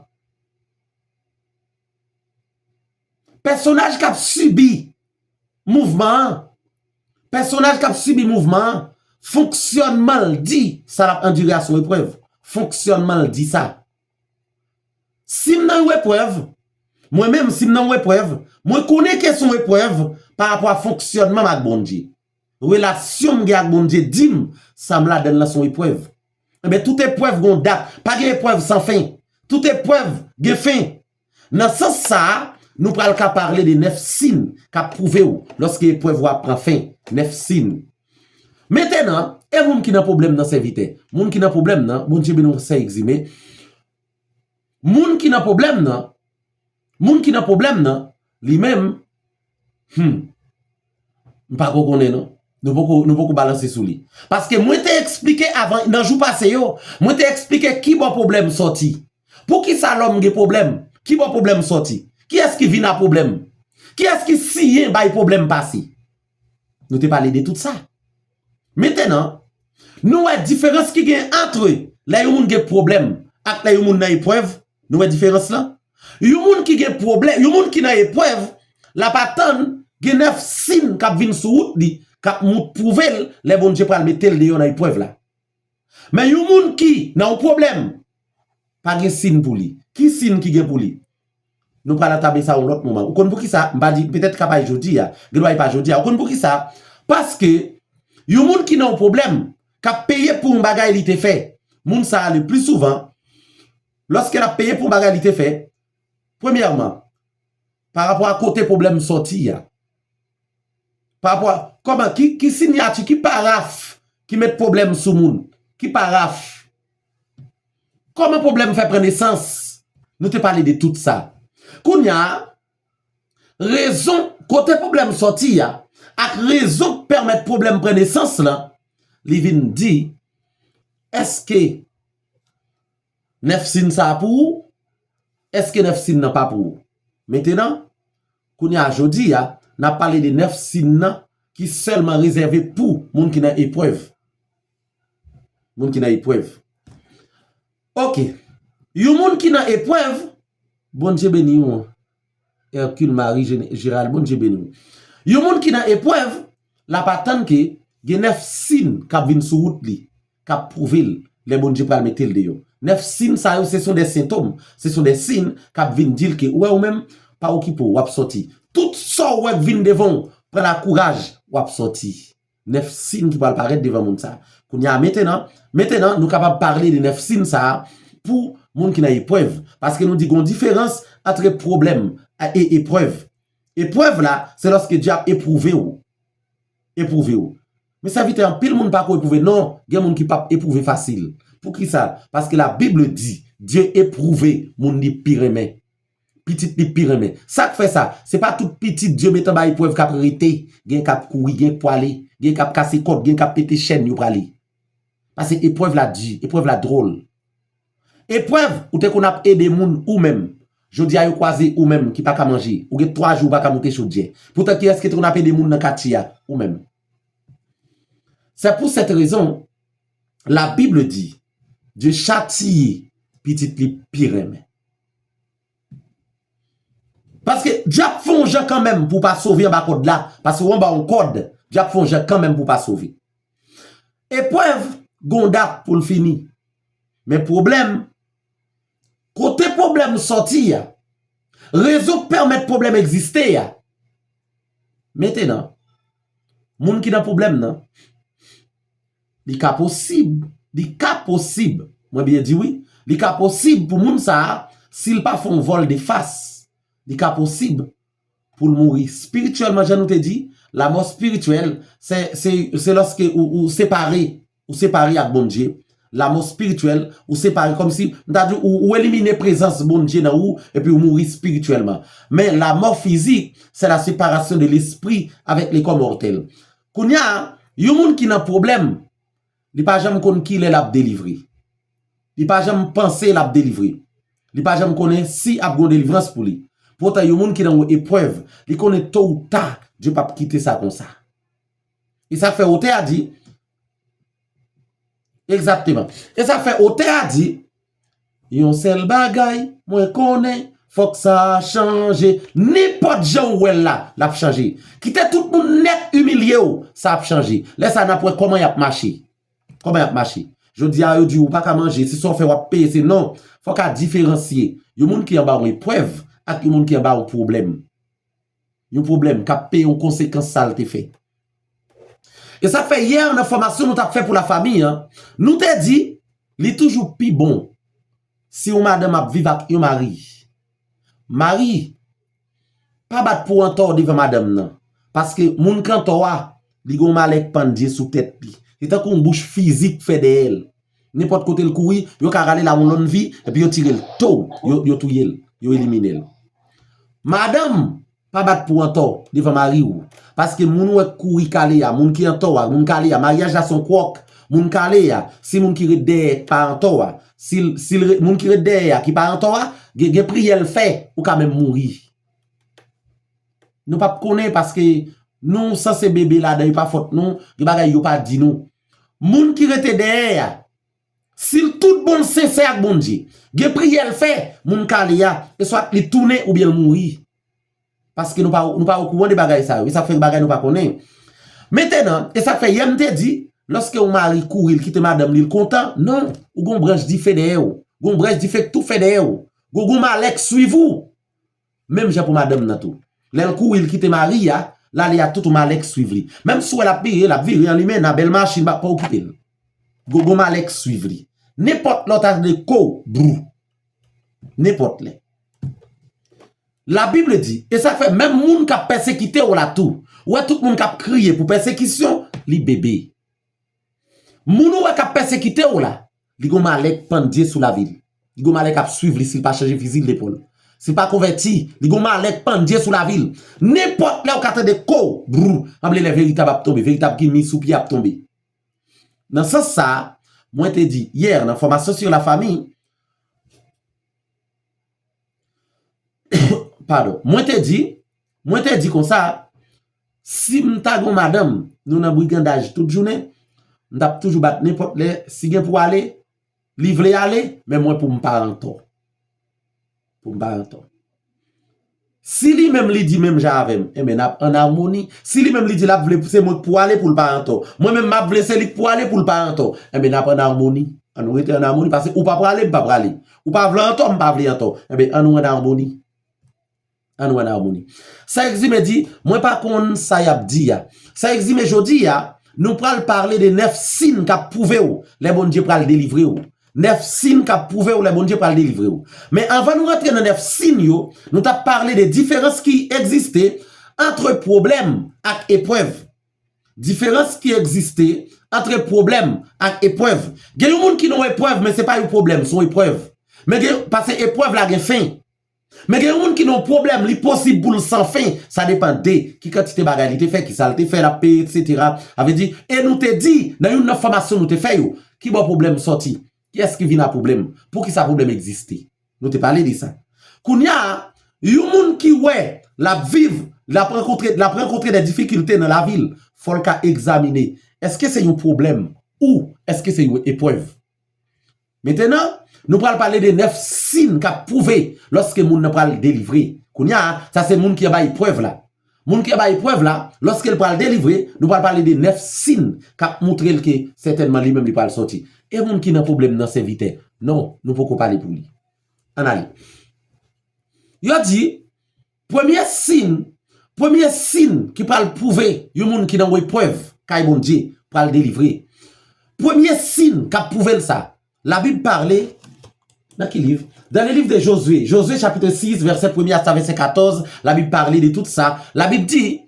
Pèsonaj k ap sibi mouvman an, pèsonaj k ap sibi mouvman an, fonksyònman l di sa l ap andire a se yon eprèv. Fonksyònman l di sa. Si m nan yon eprèv, mwen menm, si m nan yon eprèv, mwen konnen ke se yon eprèv pa rapò a fonksyònman m ak Bondye. Relasyon m gen ak Bondye di m sa m ladan l lan se yon eprèv. Enben, tout eprèv gen yon dat. Pa gen eprèv san fen. Tout eprèv gen fen. Nan sans sa a, nou pral ka pale de nèf siy k ap pwouve w lòske eprèv ou a pran fen. Nèf siy. Mentenan, e moun ki nan pwoblèm nan, sèvitè? Moun ki nan pwoblèm nan, Bondye beni w, sè Egzime. Moun ki nan pwoblèm nan, moun ki nan pwoblèm nan, li menm, hmm, m pa ko konnen non. Nou poko, nou poko balanse sou li. Paske mwen te eksplike avan, nan jou pase yo, mwen te eksplike ki bò pwoblèm sòti. Poukisa lòm gen pwoblèm? Ki bò pwoblèm sòti? Kiyès ki vin a pwoblèm? Kiyès ki siyen bay pwoblèm pase? Nou te pale de tout sa. Mentenan, nou wè diferans ki gen antre lè yon moun gen pwoblèm ak lè yon moun nan eprèv. Nou wè diferans lan? Yon moun ki gen pwoblèm, yon moun ki nan eprèv, l ap atann gen nèf siy k ap vin sou wout li, k ap mout pwouve l lè Bondye pral mete l deyò nan eprèv la. Men yon moun ki nan yon pwoblèm, pa gen siy pou li. Ki siy ki gen pou li? Nou pral antamen sa yon lòt moman. Ou konn poukisa? M pa di, petèt ka pa jodi a. Gen dwa e pa jodi a. Ou konn poukisa? Paske yon moun ki nan yon pwoblèm, k ap peye pou yon bagay li te fè, moun sa a, le pli souvan, lòske l ap peye pou yon bagay li te fè, premyèman, pa rapò a kote pwoblèm sòti a. Pa rapò a, kòman, ki, ki siyati, ki paraf ki met pwoblèm sou moun? Ki paraf? Kòman pwoblèm fè pran nesans? Nou te pale de tout sa. Kounye a, rezon kote pwoblèm sòti a, ak rezon k pèmèt pwoblèm pran nesans lan, li vin di, èske nèf siy sa a pou ou? Èske nèf siy nan pa pou ou? Mentenan, kounye a, jodi a, n ap pale de nèf siy nan ki sèlman rezève pou moun ki nan eprèv. Moun ki nan eprèv. Ok. Yon moun ki nan eprèv, Bondye beni w. Hercule Marie Gérald, Bondye beni w. Yon moun ki nan eprèv, l ap atann ke gen nèf siy k ap vin sou wout li, k ap pwouve l lè Bondye pral mete l deyò. Nèf siy sa yo, se son de sentòm, se son de siy k ap vin di l ke, ou wè ou menm, pa okipe w, w ap sòti. Tout sa w wè k vin devan w, pran la kouraj, w ap sòti. Nèf siy ki pral parèt devan moun sa a. Kounye a, mentenan, mentenan, nou kapab pale de nèf siy sa a pou moun ki nan eprèv. Paske nou di gon diferans antre pwoblèm e eprèv. Eprèv la, se lòske Dye ap epwouve w. Epwouve w. Men sèvitè, anpil moun pa ko epwouve. Non, gen moun ki p ap epwouve fasil. Poukisa? Paske Labib di, Dye epwouve moun li pi renmen. Pitit li pi renmen. Sa k fè sa? Se pa tout pitit Dye met anba eprèv k ap rete. Gen k ap kouri, gen k pwale, gen k ap kase kòd, gen k ap pete chèn yo prale. Paske eprèv la di, eprèv la dwòl. Eprèv, ou te konn ap ede moun ou menm. Jodi a yo kwaze ou menm ki pa ka manje. Ou gen twa jou ou pa ka moute chodyè. Poutan kiyès ki te konn ap ede moun nan katye a? Ou menm. C'est pour cette raison, la Bible dit, Dye chatiye pitit li pi renmen. Paske Dye ap fè yon jan kanmenm pou w pa sove anba kòd la. Paske w anba yon kòd, Dye ap fè yon jan kanmenm pou w pa sove. Eprèv gon dat pou l fini. Men pwoblèm, kote pwoblèm sòti a, rezon k pèmèt pwoblèm egziste a. Mentenan, moun ki nan pwoblèm nan, li ka posib, li ka posib, mwen byen di wi, li ka posib pou moun sa a, si l pa fè yon vòl de fas, li ka posib pou l mouri espirityèlman, jan nou te di, lanmò espirityèl, se, se, se lòske ou, ou separe, ou separe ak Bondye. Lanmò espirityèl, ou separe, kòmsi, m ta di, ou, ou elimine prezans Bondye nan ou, epi ou mouri espirityèlman. Men lanmò fizik, c'est la séparation de l'esprit avec le corps mortel. Kounye a, yon moun ki nan pwoblèm, li pa janm konn kilè l ap delivre. Li pa janm panse l ap delivre. Li pa janm konnen si ap gon delivrans pou li. Poutan, yon moun ki nan yon eprèv, li konnen to ou ta, Dye p ap kite sa konsa. E sa fè otè a di, egzakteman. E sa fè otè a di, yon sèl bagay, mwen konnen, fòk sa chanje. Nenpòt jan w wè l la, l ap chanje. Kite tout moun nèt imilye w, sa ap chanje. Lè sa, n ap wè kòman y ap mache. Kòman y ap mache? Jodi a, yo di w pa ka manje, se sa w fè w ap peye, se non. Fòk a diferansye yon moun ki anba yon eprèv ak yon moun ki anba yon pwoblèm. Yon pwoblèm k ap peye yon konsekans sa l te fè. E sa fè yè nan fòmasyon nou t ap fè pou lafanmi an, nou te di, li toujou pi bon si yon madanm ap viv ak yon mari. Mari, pa bat pou antò devan madanm nan. Paske moun k antò a, li gon malè k pandye sou tèt li. Se tankou yon bouch fizik fè dèyè l. Nenpòt kote l kouri, yo ka rale l a yon lòn vi, epi yo tire l, to, yo, yo touye l, yo elimine l. Madanm, pa bat pou antò devan mari w. Paske moun ou wè k kouri k ale a, moun ki antò a, moun k ale a, maryaj la se yon kwòk. Moun k ale a, si moun ki ret dèyè pa antò a, si l, si l re-, moun ki ret dèyè a ki pa antò a, gen, gen priyè l fè, ou ka menm mouri. Nou p ap konnen paske nou sanse bebe ladan, e pa fòt nou, gen bagay yo pa di nou. Moun ki rete dèyè a, si l tout bon l sensè ak Bondye, gen priyè l fè, moun k ale a, e swat li tounen oubyen l mouri. Paske nou pa, nou pa okouran de bagay sa yo. E sa fè bagay nou pa konnen. Mentenan, e sa fè yè m te di, lòske yon mari kouri, l kite madanm li, l kontan, non, ou gon branch dife dèyè w. Gon branch dife k tou fè dèyè w. Gon, gon malè k swiv ou. Menm jan pou madanm nan tou. Lè l kouri, l kite mari a, l ale a tout yon malè k swiv li. Menm si w wè l ap vire, l ap vire an limen nan bèl machin, pa, pa okipe l. Gon, gon malè k swiv li. Nenpòt lè w ta tande ko, brou. Nenpòt lè. Labib di, e sa fè menm moun k ap pèsekite w la tou, ou wè tout moun k ap kriye pou pèsekisyon, li bebe. Moun ou wè k ap pèsekite w la, li gon malè k pandye sou lavi l. Li gon malè k ap swiv li si l pa chanje fizi l de pòl. Si l pa konvèti, li gon malè k pandye sou lavi l. Nenpòt lè ou ka tande ko, brou, sanble lè veritab ap tonbe, veritab ki mi sou pye ap tonbe. Nan sans sa a, mwen te di yè nan fòmasyon sou lafanmi, padon, mwen te di, mwen te di konsa, si m ta gon madanm, nou nan brigandaj tout jounen, m t ap toujou bat nenpòt lè, si gen pou ale, li vle ale, men mwen pou m pa antò. Pou m pa antò. Si li menm li di menm jan avè m, enben n ap ann amoni. Si li menm li di l ap vle se mwen k pou ale pou l pa antò. Mwen menm m ap vle se li k pou ale pou l pa antò. Enben n ap ann amoni. Ann nou rete ann amoni paske ou pa prale, m pa prale. Ou pa vle antò, m pa vle antò. Enben ann nou ann amoni. Ann nou ann amoni. Sa egzime di, mwen pa konn sa y ap di a. Sa egzime jodi a, nou pral pale de nèf siy k ap pwouve w lè Bondye pral delivre w. Nèf siy k ap pwouve w lè Bondye pral delivre w. Men anvan nou rantre nan nèf siy yo, nou t ap pale de diferans ki egziste ant pwoblèm ak eprèv. Diferans ki egziste ant pwoblèm ak eprèv. Gen yon moun ki nan yon eprèv, men se pa yon pwoblèm, se yon eprèv. Men gen, paske eprèv la gen fen. Men gen yon moun ki nan yon pwoblèm, li posib pou l san fen. Sa depann de ki kantite bagay li te fè, ki sa l te fè, l ap peye, etsetera. Sa vle di, e nou te di, nan youn nan fòmasyon nou te fè yo, ki bò pwoblèm sòti? Kiyès ki vin a pwoblèm? Poukisa pwoblèm egziste? Nou te pale de sa. Kounye a, yon moun ki wè l ap viv, l ap rankontre, l ap rankontre de difikilte nan lavi l, fò l ka egzamine, èske se yon pwoblèm ou èske se yon eprèv? Mentenan, nou pral pale de nèf siy k ap pwouve lòske moun nan pral delivre. Kounye a, sa se moun ki anba eprèv la. Moun ki anba eprèv la, lòske l pral delivre, nou pral pale de nèf siy k ap montre l ke sètènman li menm li pral sòti. E moun ki nan pwoblèm nan, sèvitè? Non, nou poko pale pou li. Ann ale. Yo di, Premye siy, premye siy ki pral pwouve yon moun ki nan eprèv kay Bondye pral delivre. Premye siy k ap pwouve l sa, Labib pale, nan ki liv? Dans le livre de Josué, Josué chapitre six, verset premier à sa verset quatorze, Labib pale de tout sa. Labib di,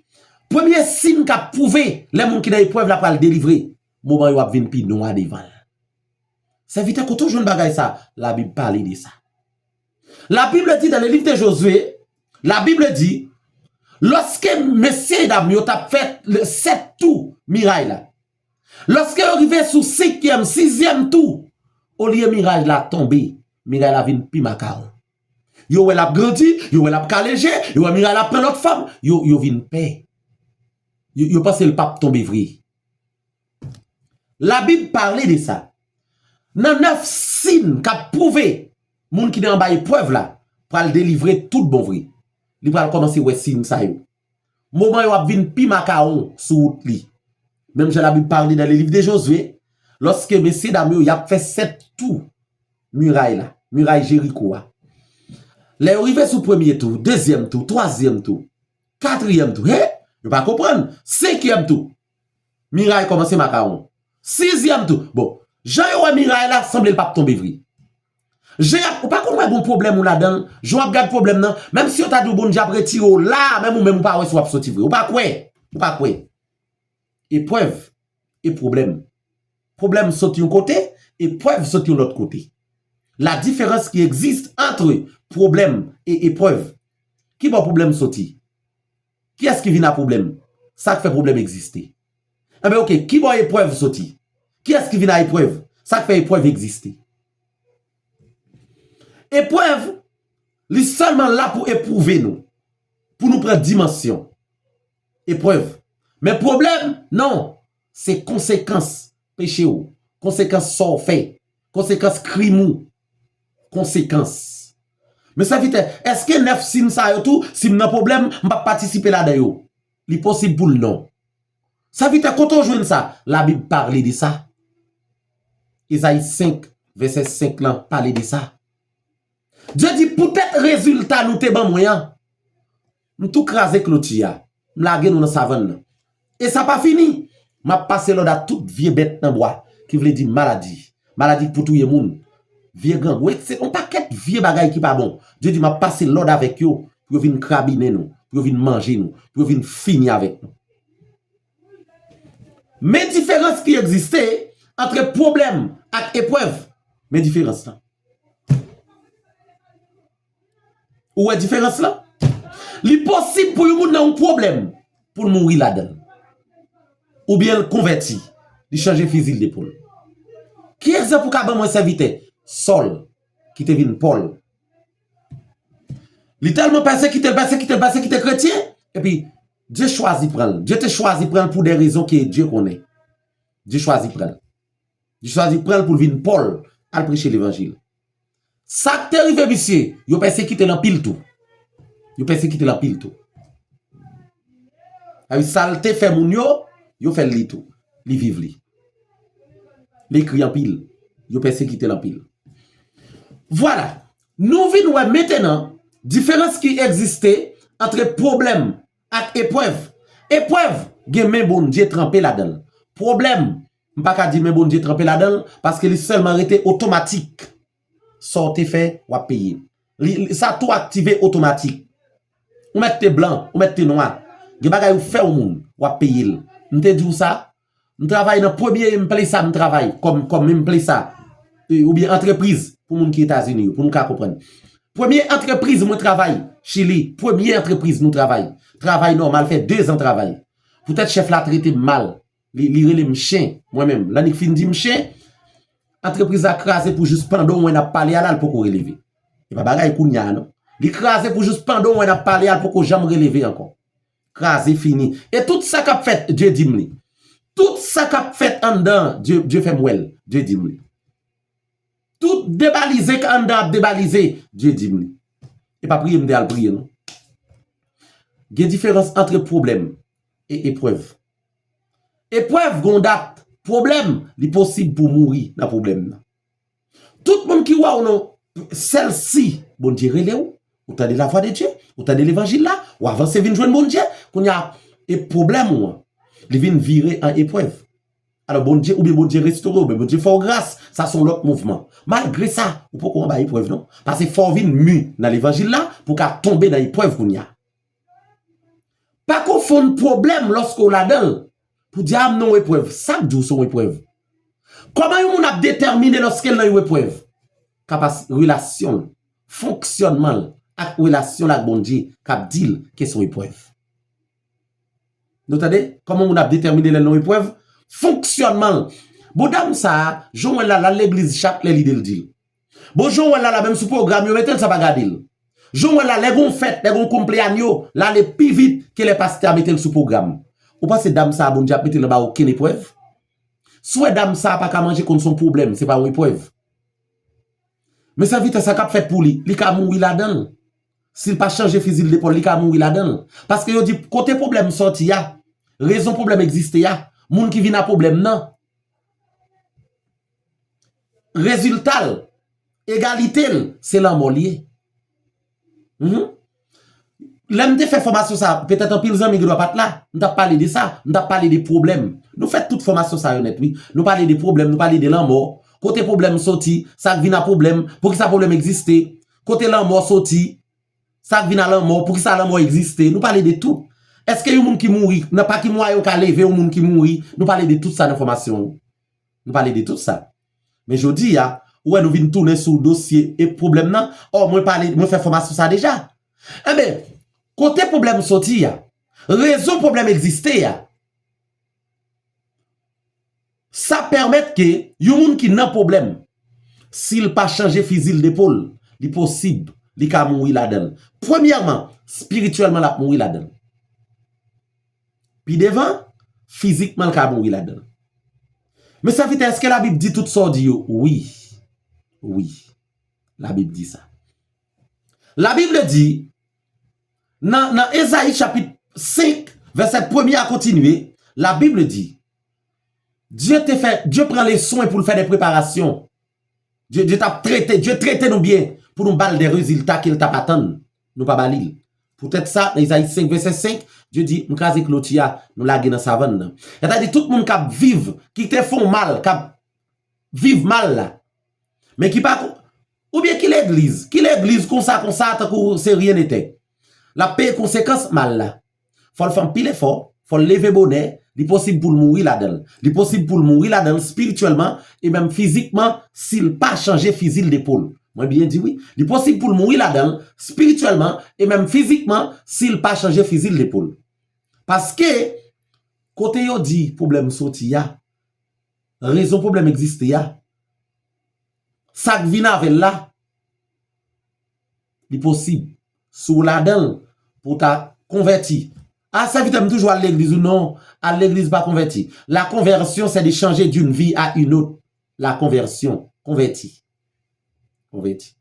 premye siy k ap pwouve lè moun ki nan eprèv la pral delivre, moman yo ap vin pi nwa devan l. Sèvitè, kote w jwenn bagay sa? Labib pale de sa. La Bible dit dans le livre de Josué, la Bible dit, lòske mesye dam yo t ap fè sèt tou miray la, lòske yo rive sou senkyèm, sizyèm tou, olye miray la tonbe, miray la vin pi makawon. Yo wè l ap grandi, yo wè l ap kale je, yo wè miray la ap pran lòt fòm, yo, yo vin pè. Yo, yo panse l p ap tonbe vre. Labib pale de sa. Nan nèf siy k ap pwouve moun ki nan anba eprèv la pral delivre tout bon vre. Li pral kòmanse wè siy sa yo. Moman yo ap vin pi makawon sou wout li. Menm jan Labib pale nan le liv de Jozye, lòske mesye dam yo y ap fè sèt tou miray la, miray Jeriko a. Lè yo rive sou premye tou, dezyèm tou, twazyèm tou, katriyèm tou, he, yo pa konprann, senkyèm tou, miray kòmanse makawon. Sizyèm tou. Bon, jan yo wè miray la, sanble l p ap tonbe vre. Jan y ap, ou pa konn wè gon pwoblèm ou ladan l, jan w ap gad pwoblèm nan, menm si yo ta di w Bondye ap retire w la, menm ou menm ou pa wè si w ap soti vre. Ou pa kwè. Ou pa kwè. Eprèv e pwoblèm. Pwoblèm sot yon kote, eprèv sot yon lòt kote. La différence qui existe entre problème et épreuve. Ki bò pwoblèm soti? Kiyès ki vin a pwoblèm? Sa k fè pwoblèm egziste. Enben, oke, ki bò eprèv soti? Kiyès ki vin a eprèv? Sa k fè eprèv egziste. Eprèv, li sèlman la pou epwouve nou, pou nou pran dimansyon. Eprèv. Men pwoblèm, non. Se konsekans peche w, konsekans sa w fè, konsekans krim ou, konsekans. Men sèvitè, èske nèf siy sa yo tou, si m nan pwoblèm, m p ap patisipe ladan yo? Li posib pou l non. Sèvitè, kote w jwenn sa? Labib pale de sa. Ezayi senk, vèsè senk lan pale de sa. Dye di, poutèt rezilta nou te ban mwen an, m tou kraze kloti a, m lage nou nan savann nan. E sa pa fini, m ap pase lòd a tout vye bèt nan bwa, ki vle di maladi, maladi k pou touye moun, vye grangou, eksetera, yon pakèt vye bagay ki pa bon. Dye di, m ap pase lòd avèk yo, pou yo vin krabinen nou, pou yo vin manje nou, pou yo vin fini avèk nou. Men diferans ki egziste ant pwoblèm ak eprèv. Men diferans lan. Ou wè diferans lan? Li posib pou yon moun nan yon pwoblèm, pou l mouri ladan l. Oubyen l konvèti, li chanje fizi l de pòl. Ki egzanp ou ka ban mwen, sèvitè? Sòl, ki te vin Pòl. Li tèlman pèsekite l, pèsekite l, pèsekite kretyen, epi Dye chwazi pran l. Dye te chwazi pran l pou de rezon ke Dye konnen. Dye chwazi pran l. Dye chwazi pran l pou l vin Pòl, al preche levanjil. Sa k te rive misye, yo pèsekite l anpil tou. Yo pèsekite l anpil tou. Sa vle di sa l te fè moun yo, yo fè l li tou. Li viv li. Li ekri anpil. Yo pèsekite l anpil. Vwala. Nou vin wè mentenan diferans ki egziste ant pwoblèm ak eprèv. Eprèv gen men Bondye tranpe ladan l. Pwoblèm, m pa ka di men Bondye tranpe ladan l, paske li sèlman rete otomatik. Sa w te fè, w ap peye. Li, li- sa tou aktive otomatik. Ou mèt te blan, ou mèt te nwa. Gen bagay ou fè yon moun, w ap peye l. M te di w sa, m travay nan premye emplesa m travay, kòm, kòm emplesa, e, oubyen antrepriz, pou moun ki Etazini yo, pou nou ka konprann. Premye antrepriz mwen travay, Chili, premye antrepriz nou travay. Travay nòmal, fè dezan travay. Poutèt chèf la trete m mal, li, li rele m chen, mwen menm. Lè nèg fin di m chen, antrepriz la kraze pou jis pandan w wè n ap pale a la, l poko releve. E pa bagay kounye a, non. Li kraze pou jis pandan w wè n ap pale a, l poko janm releve ankò. Kraze fini. E tout sa k ap fèt, Dye di m li. Tout sa k ap fèt anndan, Dye, Dye fè m wè l. Dye di m li. Tout debalize k anndan ap debalize, Dye di m li. E pa priye m te al priye, non. Gen diferans ant pwoblèm e eprèv. Eprèv gon dat, pwoblèm, li posib pou mouri nan pwoblèm nan. Tout moun ki wè w non, sèl si Bondye rele w, ou tande lavwa de Dye, Ou tande levanjil la, ou avanse vin jwenn Bondye, kounye a, e pwoblèm ou an, li vin vire an eprèv. Alò, Bondye, oubyen Bondye restore, oubyen Bondye fè w gras, sa se yon lòt mouvman. Malgre sa, ou poko anba eprèv, non. Paske fò w vin mi nan levanjil la pou w ka tonbe nan eprèv kounye a. Pa konfonn pwoblèm lòske w ladan l, pou di, "A, m nan yon eprèv." Sa k di w se yon eprèv? Kòman yon moun ap detèmine lòske l nan yon eprèv? Kapas-, relasyon l, fonksyònman l ak relasyon l ak Bondye k ap di l ke se yon eprèv. Nou tande? Kòman moun ap detèmine lè l nan yon eprèv? Fonksyònman l. Bon, dam sa a, jan w wè l la, l al legliz chak lè lide l di l. Bon, jan w wè l la, la menm sou pwogram, yo mete l, sa pa gade l. Jan w wè l la, lè gon fèt, lè gon konpleanyo, l ale pi vit ke lè pastè a mete l sou pwogram. Ou panse dam sa a, Bondye ap mete l anba okenn eprèv? Si w wè dam sa a pa ka manje, konn se yon pwoblèm, se pa yon eprèv. Men sèvitè, sa k ap fèt pou li, li ka mouri ladan l. Si l pa chanje fizi l depòl, li ka mouri ladan l. Paske yo di, kote pwoblèm sòti a, rezon pwoblèm egziste a, moun ki vin a pwoblèm nan, rezilta l, egalite l, se lanmò l ye. Mhm. Lè m te fè fòmasyon sa, petèt anpil zanmi gen dwa pa t la, m t ap pale de sa, m t ap pale de pwoblèm. Nou fè tout fòmasyon sa yo nèt, wi. Nou pale de pwoblèm, nou pale de lanmò. Kote pwoblèm soti, sa k vin a pwoblèm, poukisa pwoblèm egziste, kote lanmò soti, sa k vin a lanmò, poukisa lanmò egziste, nou pale de tout. Èske yon moun ki mouri, nan pa ki mwayen ou ka leve yon moun ki mouri, nou pale de tout sa nan fòmasyon. Nou pale de tout sa. Men jodi a, ou wè nou vin tounen sou dosye e pwoblèm nan. Ò, mwen pale, mwen fè fòmasyon sa deja. Enben, kote pwoblèm soti a, rezon pwoblèm egziste a, sa pèmèt ke yon moun ki nan pwoblèm, si l pa chanje fizi l depòl, li posib, li ka mouri ladan l. Premyèman, espirityèlman, l ap mouri ladan l. Pi devan, fizikman, l ka mouri ladan l. Men sèvitè, èske Labib di tout sa w di yo? Wi. Wi. Labib di sa. Labib di, nan, nan Ezayi chapit senk, vèsè premye a kontinye, Labib di, Dye te fè, Dye pran le swen pou l fè de preparasyon. Dye, Dye t ap trete, Dye trete nou byen pou nou ba l de rezilta ke l t ap atann. Nou pa ba li l. Poutèt sa, nan Ezayi senk, vèsè senk, Dye di, "M kraze kloti a, nou lage nan savann nan." Sètadi, tout moun k ap viv, ki te fè w mal, k ap viv mal la, men ki pa ko-, oubyen ki legliz, ki legliz konsa, konsa, tankou se ryen nete. L ap peye konsekans mal la. Fò l fè anpil efò, fò l leve bonè, li posib pou l mouri ladan l. Li posib pou l mouri ladan l espirityèlman e menm fizikman si l pa chanje fizi l depòl. Mwen byen di wi. Li posib pou l mouri ladan l espirityèlman e menm fizikman si l pa chanje fizi l depòl. Paske, kote yo di pwoblèm soti a, rezon pwoblèm egziste a, sa k vin avè l la, li posib. Si w ladan l, pou w ta konvèti. A, sèvitè, m toujou al legliz. Ou non, al legliz pa konvèti. La conversion, c'est de changer d'une vie à une autre. La conversion, konvèti. Konvèti.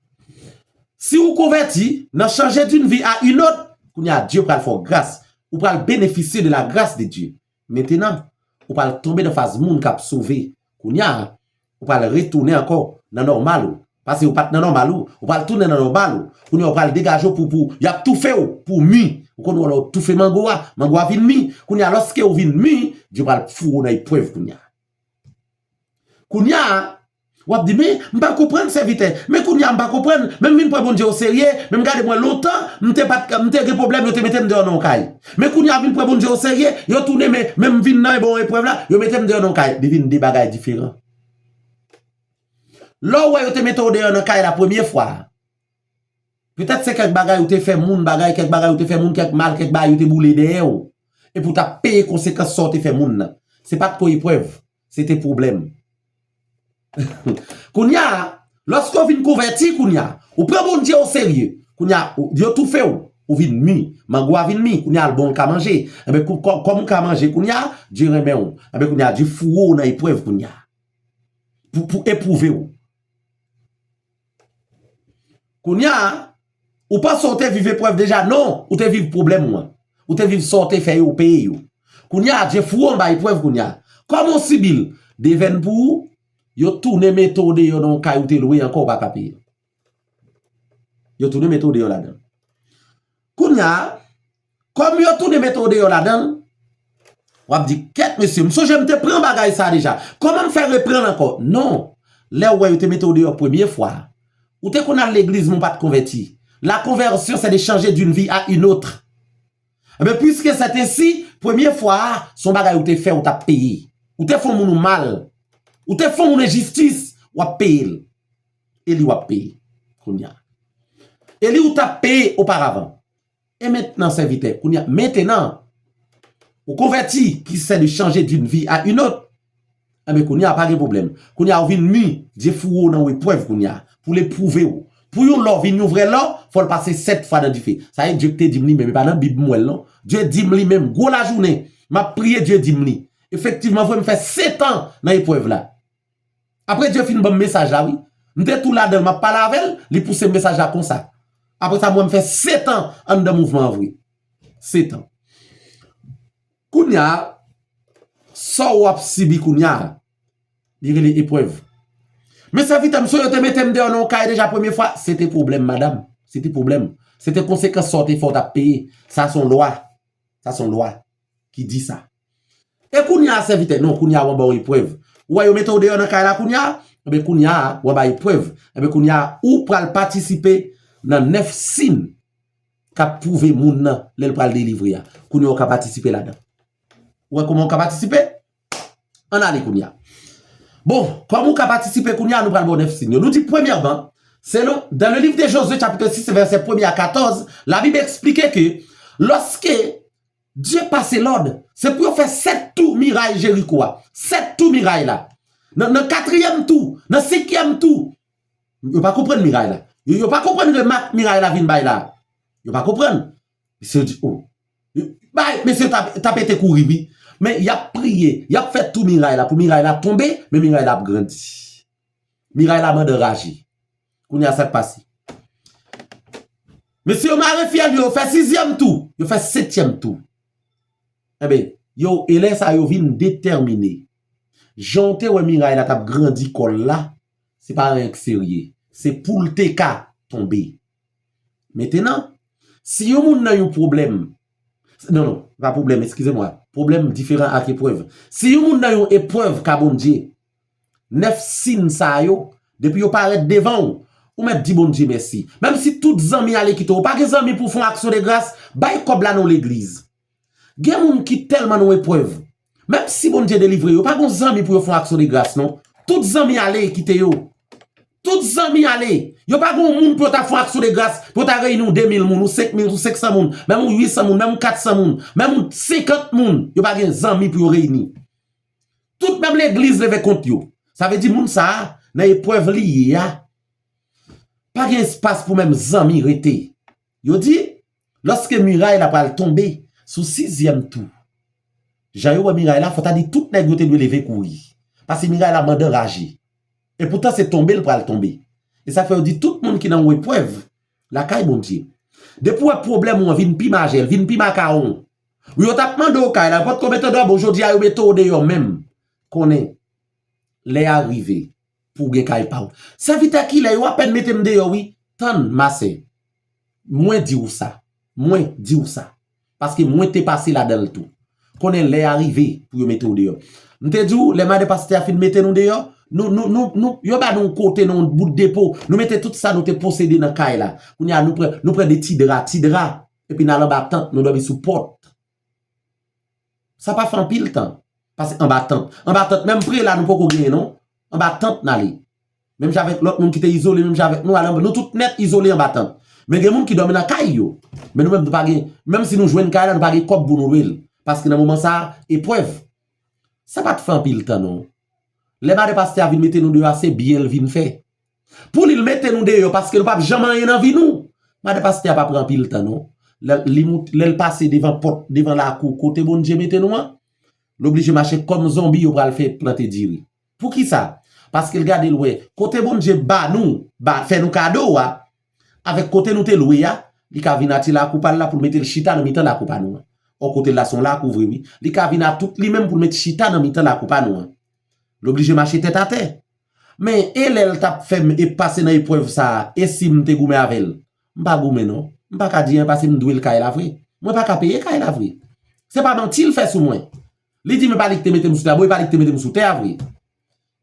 Si w konvèti, nan changer d'une vie à une autre, kounye a, Dye pral fè w gras. Ou pral benefisye de la grâce de Dieu. Mentenan, ou pral tonbe nan faz moun k ap sove. Kounye a, ou pral retounen ankò nan nòmal ou. Paske ou pa t nan nòmal ou, ou pral tounen nan nòmal ou. Kounye a, ou pral degaje w pou, pou, y ap toufe w, pou w mi. Ou konn wè lè w toufe mango a, mango a vin mi. Kounye a, lòske ou vin mi, Dye pral foure w nan eprèv kounye a. Kounye a, w ap di, "Men, m pa konprann, sèvitè. Men kounye a, m pa konprann. Men m vin pran Bondye oserye. Men m gade mwen lontan, m te pa t, m te gen pwoblèm, yo te mete m deyò nan yon kay. Men kounye a, vin pran Bondye oserye, yo tounen, men, men m vin nan bon eprèv la, yo mete m deyò nan yon kay." Li vin de bagay diferan. Lè w wè yo te mete w deyò nan kay la premye fwa, petèt se kèk bagay ou te fè moun, bagay, kèk bagay ou te fè moun, kèk mal, kèk bagay ou te boule dèyè w. Epi w t ap peye konsekans sa w te fè moun nan. Se pa t ko eprèv, se te pwoblèm. Kounye a, lòske w vin konvèti, kounye a, ou pran Bondye oserye. Kounye a, ou, yo toufe w, ou vin mi. Mango a vin mi, kounye a, l bon, l ka manje. Enben, kou-, kò-, kòm ou ka manje, kounye a, Dye renmen w. Enben, kounye a, Dye foure w nan eprèv, kounye a. Pou, pou epwouve w. Kounye a, ou panse w te viv eprèv deja? Non, ou te viv pwoblèm ou an. Ou te viv sa w te fè yo, ou peye yo. Kounye a, Dye foure w anba eprèv kounye a. Kòman w sibi l? Devèn pou ou, yo tounen mete w deyò nan yon kay ou te lwe ankò, ou pa ka peye. Yo tounen mete w deyò ladan l. Kounye a, kòm yo tounen mete w deyò ladan l, w ap di, kèt mesye, m sonje m te pran bagay sa deja. Kòman m fè reprann ankò? Non. Lè w wè yo te mete w deyò premye fwa, ou te konn al legliz men w pa t konvèti. La conversion, c'est de changer d'une vie à une autre. Ebyen, puisque c'est ainsi, premye fwa a, se yon bagay ou te fè, ou t ap peye. Ou te fè yon moun ou mal. Ou te fè yon moun enjistis, w ap peye l. Eli w ap peye kounye a. Eli ou t ap peye oparavan. E mentnan, sèvitè, kounye a, mentnan, ou konvèti, qui c'est de changer d'une vie à une autre. Enben, kounye a, pa gen pwoblèm. Kounye a, ou vin mi, Dye foure w nan eprèv kounye a, pou l epwouve w. Pou yon lò vin yon vrè lò, fò l pase sèt fwa nan dife. Sa e Dye ki te di m li menm, e pa nan Bib m wè l non. Dye di m li menm, gwo lajounen, m ap priye, Dye di m li. Efektivman vre, m fè setan nan eprèv la. Apre Dye fin ban m mesaj la, wi. M te tou ladan l, m ap pale avè l, li pouse m mesaj la konsa. Apre sa, m wè m fè setan anndan mouvman an vre. Setan. Kounye a, sa w ap sibi kounye a, li rele eprèv. Men sèvitè m, si yo te mete m deyò nan yon kay deja premye fwa, se te pwoblèm, madanm. Se te pwoblèm. Se te konsekans sa w te fè w t ap peye. Sa se yon lwa. Sa se yon lwa ki di sa. E kounye a, sèvitè, non, kounye a, w anba yon eprèv. Ou wè, yo mete w deyò nan kay la kounye a, enben, kounye a, w anba eprèv. Enben, kounye a, ou pral patisipe nan nèf siy k ap pwouve moun nan lè l pral delivre a. Kounye a, ou ka patisipe ladan. Ou wè kòman ou ka patisipe? Ann ale kounye a. Bon, kòm ou ka patisipe kounye a, nou pral ba w nèf siy yo. Nou di, premyèman, selon, dans le livre de Josué, chapitre six, verset premier à quatorze, la Bible explique que lorsque Dye pase lòd, se pou yo fè sèt tou miray Jeriko a. Sèt tou miray la. Nan, nan katriyèm tou, nan senkyèm tou, yo pa konprann miray la. Yo, yo pa konprann remak miray la vin bay la. Yo pa konprann. Mesye yo di, oh. Bay, mesye yo t ap, t ap pete kouri, wi. Men y ap priye, y ap fè tou miray la, pou miray la tonbe, men miray la ap grandi. Miray la mande anraje. Kounye a sa k pase. Mesye yo mare fyèl yo, yo fè sizyèm tou, yo fè setyèm tou. Enben, yo, e lè sa yo vin detèmine. Jan w te wè miray la t ap grandi kò l la, se pa anyen k serye. Se pou l te ka tonbe. Mentnan, si yon moun nan yon pwoblèm, non, non, pa pwoblèm, eskize mwa, pwoblèm diferan ak eprèv. Si yon moun nan yon eprèv ka Bondye, nèf siy sa yo, depi yo parèt devan w, ou mèt di Bondye mèsi. Menm si tout zanmi ale kite w, ou pa gen zanmi pou w fè yon aksyon de gras, bay kòb la nan yon legliz. Gen moun ki tèlman nan yon eprèv, menm si Bondye delivre yo, yo pa gen zanmi pou yo fè yon aksyon de gras, non. Tout zanmi ale kite yo. Tout zanmi ale. Yo pa gen moun pou yo ta fè yon aksyon de gras, pou yo ta reyini yon de mil moun, yon senk mil, yon senk san moun, menm yon uit san moun, menm yon kat san moun, menm yon senkant moun. Yo pa gen zanmi pou yo reyini. Tout menm legliz leve kont yo. Sa vle di moun sa a, nan eprèv li ye a, pa gen espas pou menm zanmi rete. Yo di, lòske miray la pral tonbe sou sizyèm tou, jan yo wè miray la, fò ta di tout nèg yo te dwe leve kouri. Paske miray la mande anraje. E poutan se tonbe l pral tonbe. E sa fè yo di tout moun ki nan yon eprèv lakay Bondye. Depi w wè pwoblèm ou an vin pi majè, l vin pi makawon. Wi, yo t ap mande w kay la, yo potko mete w deyò, bon, jodi a yo mete w deyò menm. Konnen, lè a rive pou w gen kay pa w. Sèvitè, kilè? Yo apèn mete m deyò, wi. Tann, masè. Mwen di w sa. Mwen di w sa. Paske mwen te pase ladan l tou. Konnen lè a rive pou yo mete w deyò. M te di w, lè madan pastè a fin mete nou deyò, nou, nou, nou, nou, yo ba nou yon kote nan yon bout depo. Nou mete tout sa nou te posede nan kay la. Kounye a, nou pran, nou pran de ti dra, ti dra. Epi n al anba tant, nou dòmi sou pòt. Sa pa fè anpil tan. Pase anba tant. Anba tant, menm prela nou poko genyen, non. Anba tant n ale. Menm jan avèk lòt moun ki te izole, menm jan avèk nou, ale anba, nou tout nèt izole anba tant. Men gen moun ki dòmi nan kay yo. Men nou menm, nou pa gen, menm si nou jwenn kay la, nou pa gen kòb pou nou lwe l. Paske nan moman sa a, eprèv. Sa pa t fè anpil tan, non. Lè madan pastè a vin mete nou deyò a, se byen l vin fè. Pou li, l mete nou deyò, paske nou p ap janm anyen nan vi nou. Madan pastè a pa pran anpil tan, non. Lè li mout-, lè l pase devan pòt, devan lakou, kote Bondye mete nou an, l oblije mache kòm zonbi yo pral fè plante diri. Poukisa? Paske l gade l wè, kote Bondye ba nou, ba, fè nou kado a, avèk kote nou te lwe a, li ka vin atire lakou pa l la pou l mete l chita nan mitan lakou pa nou an. Ò, kote l la se yon lakou vre, wi. Li ka vin a tout li menm pou l met chita nan mitan lakou pa nou an. L oblije mache tèt atè. Men, e lè l t ap fè m e pase nan eprèv sa a, e si m te goumen avè l? M pa goumen, non. M pa ka di anyen paske m dwe l kay la vre. Mwen pa ka peye kay la vre. Se pa manti l fè sou mwen. Li di m e pa li ki te mete m sou tè a, bon, e pa li ki te mete m sou tè a vre.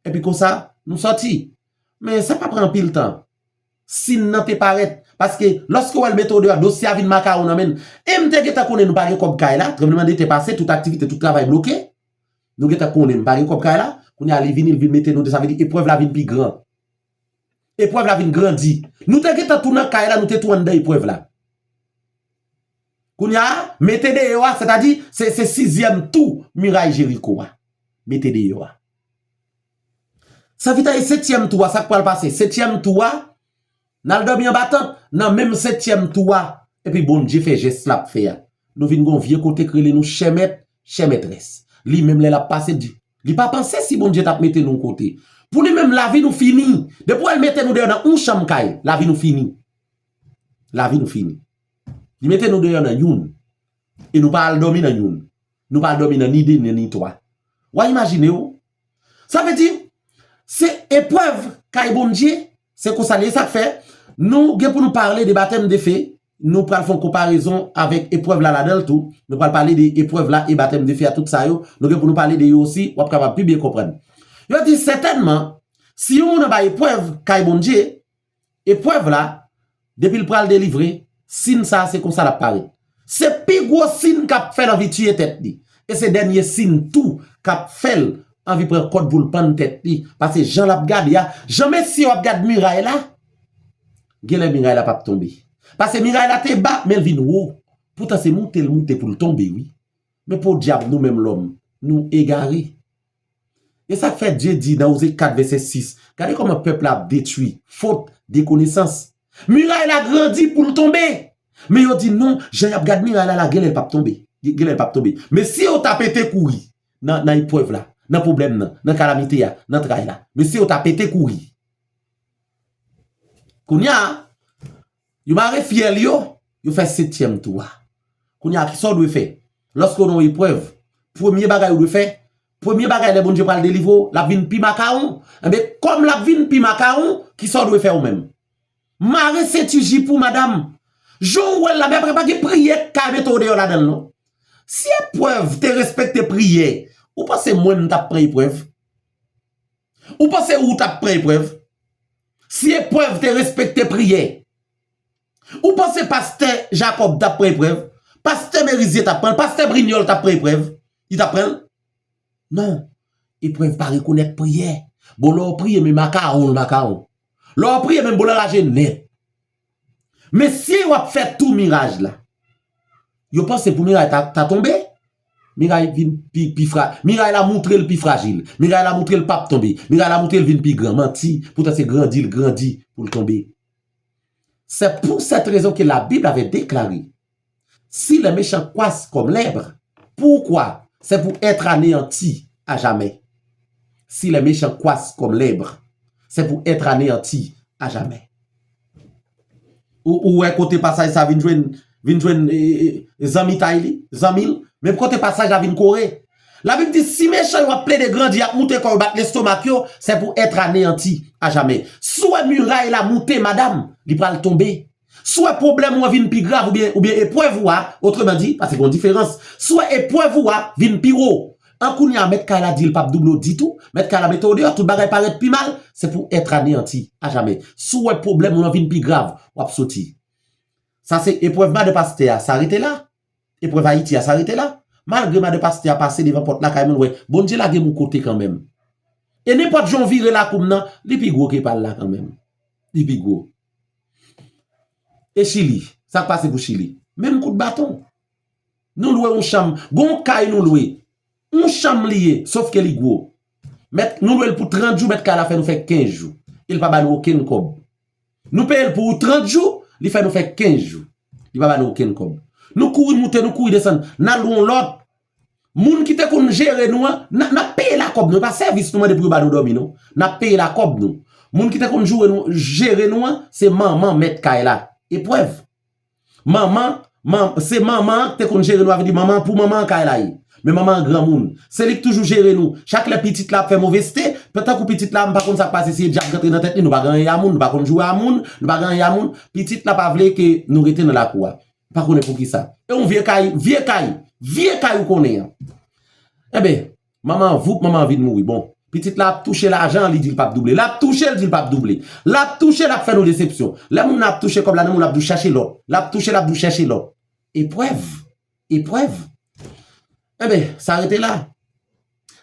Epi konsa, nou sòti. Men sa pa pran anpil tan. Sin nan te parèt. Paske lòske w wè l mete w deyò, dosye a vin makawon nan men l. E m te gentan konnen nou pa gen kòb kay la, tranblemanntè pase, tout aktivite, tout travay bloke. Nou gentan konnen m pa gen kòb kay la. Kounye a li vini, li vin mete nou deyò, sa vle di eprèv la vin pi gran. Eprèv la vin grandi. Nou te gentan tou nan kay la, nou te tou anndan eprèv la. Kounye a, mete deyò a, sètadi, se, se sizyèm tou miray Jeriko a. Mete deyò a. Sa vin ta e setyèm tou a, sa k pral pase? Setyèm tou a, n al dòmi anba tant, nan menm setyèm tou a, epi Bondye fè jès l ap fè a. Nou vin gon vye kote k rele nou chè mèt, chè mètrès. Li menm lè l ap pase, di, li pa panse si Bondye t ap mete nou yon kote. Pou li menm, lavi nou fini. Depi w wè l mete nou deyò nan yon chanm kay, lavi nou fini. Lavi nou fini. Li mete nou deyò nan youn. E nou pa al dòmi nan youn. Nou pa al dòmi nan ni de, ni, ni twa. W a imajine w? Sa vle di, se eprèv kay Bondye, se konsa li ye. Sa k fè, nou gen pou nou pale de batèm de fe, nou pral fè yon konparezon avèk eprèv la ladan l tou. Nou pral pale de eprèv la e batèm de fe a, tout sa yo. Nou gen pou nou pale de yo osi, w ap kapab pi byen konprann. Yo di sètènman, si yon moun anba eprèv kay Bondye, eprèv la, depi l pral delivre, sin sa a se konsa l ap parèt. Se pi gwo sin k ap fè l anvi tiye tèt li. E se dènye sin tou k ap fè l anvi pran kòd pou l pann tèt li. Paske jan l ap gade a, jan mesye yo ap gad miray la, genlè miray la p ap tonbe. Paske miray la te ba, men l vin wo. Poutan se moute l moute pou l tonbe, wi. Men podyab nou menm lòm, nou egare. E sa k fè Dye di nan Oze kat vèsè sis, gade kòman pèp la ap detwi, fot de konesans. Miray la grandi pou l tonbe. Men yo di non, jan y ap gad miray la la, genlè l p ap tonbe. Genlè l p ap tonbe. Mesye yo ta pete kouri nan, nan eprèv la, nan pwoblèm nan, nan kalamite a, nan tray la. Mesye yo ta pete kouri. Kounye a, yo mare fyèl yo, yo fè setyèm tou a. Kounye a, kisa w dwe fè? Lòske w nan yon eprèv, premye bagay ou dwe fè, premye bagay lè Bondye pral delivre w, l ap vin pi makawon. Enben, kòm l ap vin pi makawon, kisa w dwe fè ou menm? Mare senti jip ou, madanm. Jan w wè l la, men apre pa gen priyè k ka mete w deyò ladan l, non. Si eprèv te respekte priyè, ou panse mwen m t ap pran eprèv? Ou panse ou t ap pran eprèv? Si eprèv te respekte priyè, ou panse pastè Jakòb t ap pran eprèv? Pastè Merizye t ap pran l? Pastè Brinyòl t ap pran eprèv? Li t ap pran l? Non. Eprèv pa rekonèt priyè. Bon, lè w priye, men makawon l makawon. Lè w priye, men bon, l anraje nèt. Mesye yo ap fè tou miray la. Yo panse pou miray ta, ta tonbe. Miray vin pi, pi fra, miray la moutre l pi frajil. Miray la moutre l p ap tonbe. Miray la moutre l vin pi gran. Manti, poutan se grandi l grandi pou l tonbe. C'est pour cette raison que la Bible avait déclaré, si les méchants croissent comme l'herbe, pourquoi c'est pour être anéanti à jamais? Si les méchants croissent comme l'herbe, c'est pour être anéanti à jamais. Ou, ou wè kote pasaj sa vin jwenn, vin jwenn e, e, e, zanmitay li, zanmi l, men kote pasaj la vin kore. Labib di, si mechan yo ap plede grandi, y ap moute kò yo, bat lestomak yo, c'est pour être anéanti à jamais. Si w wè miray la moute, madanm, li pral tonbe. Si w wè pwoblèm ou an vin pi grav oubyen, oubyen eprèv ou a, otreman di, paske gen yon diferans, si w wè eprèv ou a vin pi wo, an kounye a, mèt kay la di l p ap double w ditou, mèt kay la mete w deyò, tout bagay parèt pi mal, c'est pour être anéanti à jamais. Si w wè pwoblèm ou an vin pi grav, w ap soti. Sa se eprèv madan pastè a, sa rete la. Eprèv Ayiti a, sa rete la. Malgre madan pastè a pase devan pòt lakay mwen, wè, Bondye lage m yon kote kanmenm. E nenpòt jan w vire lakou m nan, li pi gwo ke pa l la kanmenm. Li pi gwo. E Chili, sa k pase pou Chili? Menm kout baton. Nou lwe yon chanm, gon kay nou lwe. Yon chanm li ye, sof ke li gwo. Mèt, nou lwe l pou trant jou, mèt kay la fè nou fè kenz jou. E l pa ba nou okenn kòb. Nou peye l pou trant jou, li fè nou fè kenz jou. Li pa ba nou okenn kòb. Nou kouri moute, nou kouri desann, n al yon lòt. Moun ki te konn jere nou an, n a, n ap peye l ak kòb nou, e pa sèvis nou mande pou yo ba nou dòmi, non. N ap peye l ak kòb nou. Moun ki te konn joure nou, jere nou an, se manman mèt kay la. Eprèv. Manman, man, se manman an ki te konn jere nou, sa vle di manman, pou manman an kay la ye. Men manman an granmoun. Se li k toujou jere nou. Chak lè pitit la ap fè moveste, tankou pitit la, m pa konn sa k pase, si e dyab k antre nan tèt li, nou pa gen anyen a moun, nou pa konn joure a moun, nou pa gen anyen a moun. Pitit la pa vle ke nou rete nan lakou a. M pa konnen poukisa. E yon vye kay, vye kay, vye kay ou konnen an. Enben, manman an voup, manman an vin mouri. Bon, pitit la ap touche lajan, li di l p ap double. L ap touche, l di l p ap double. L ap touche, l ap fè nou desepsyon. Lè moun nan ap touche kòb la nan men w, l ap di w chèche lòt. L ap touche, l ap di w chèche lòt. Eprèv. Eprèv. Enben, sa rete la.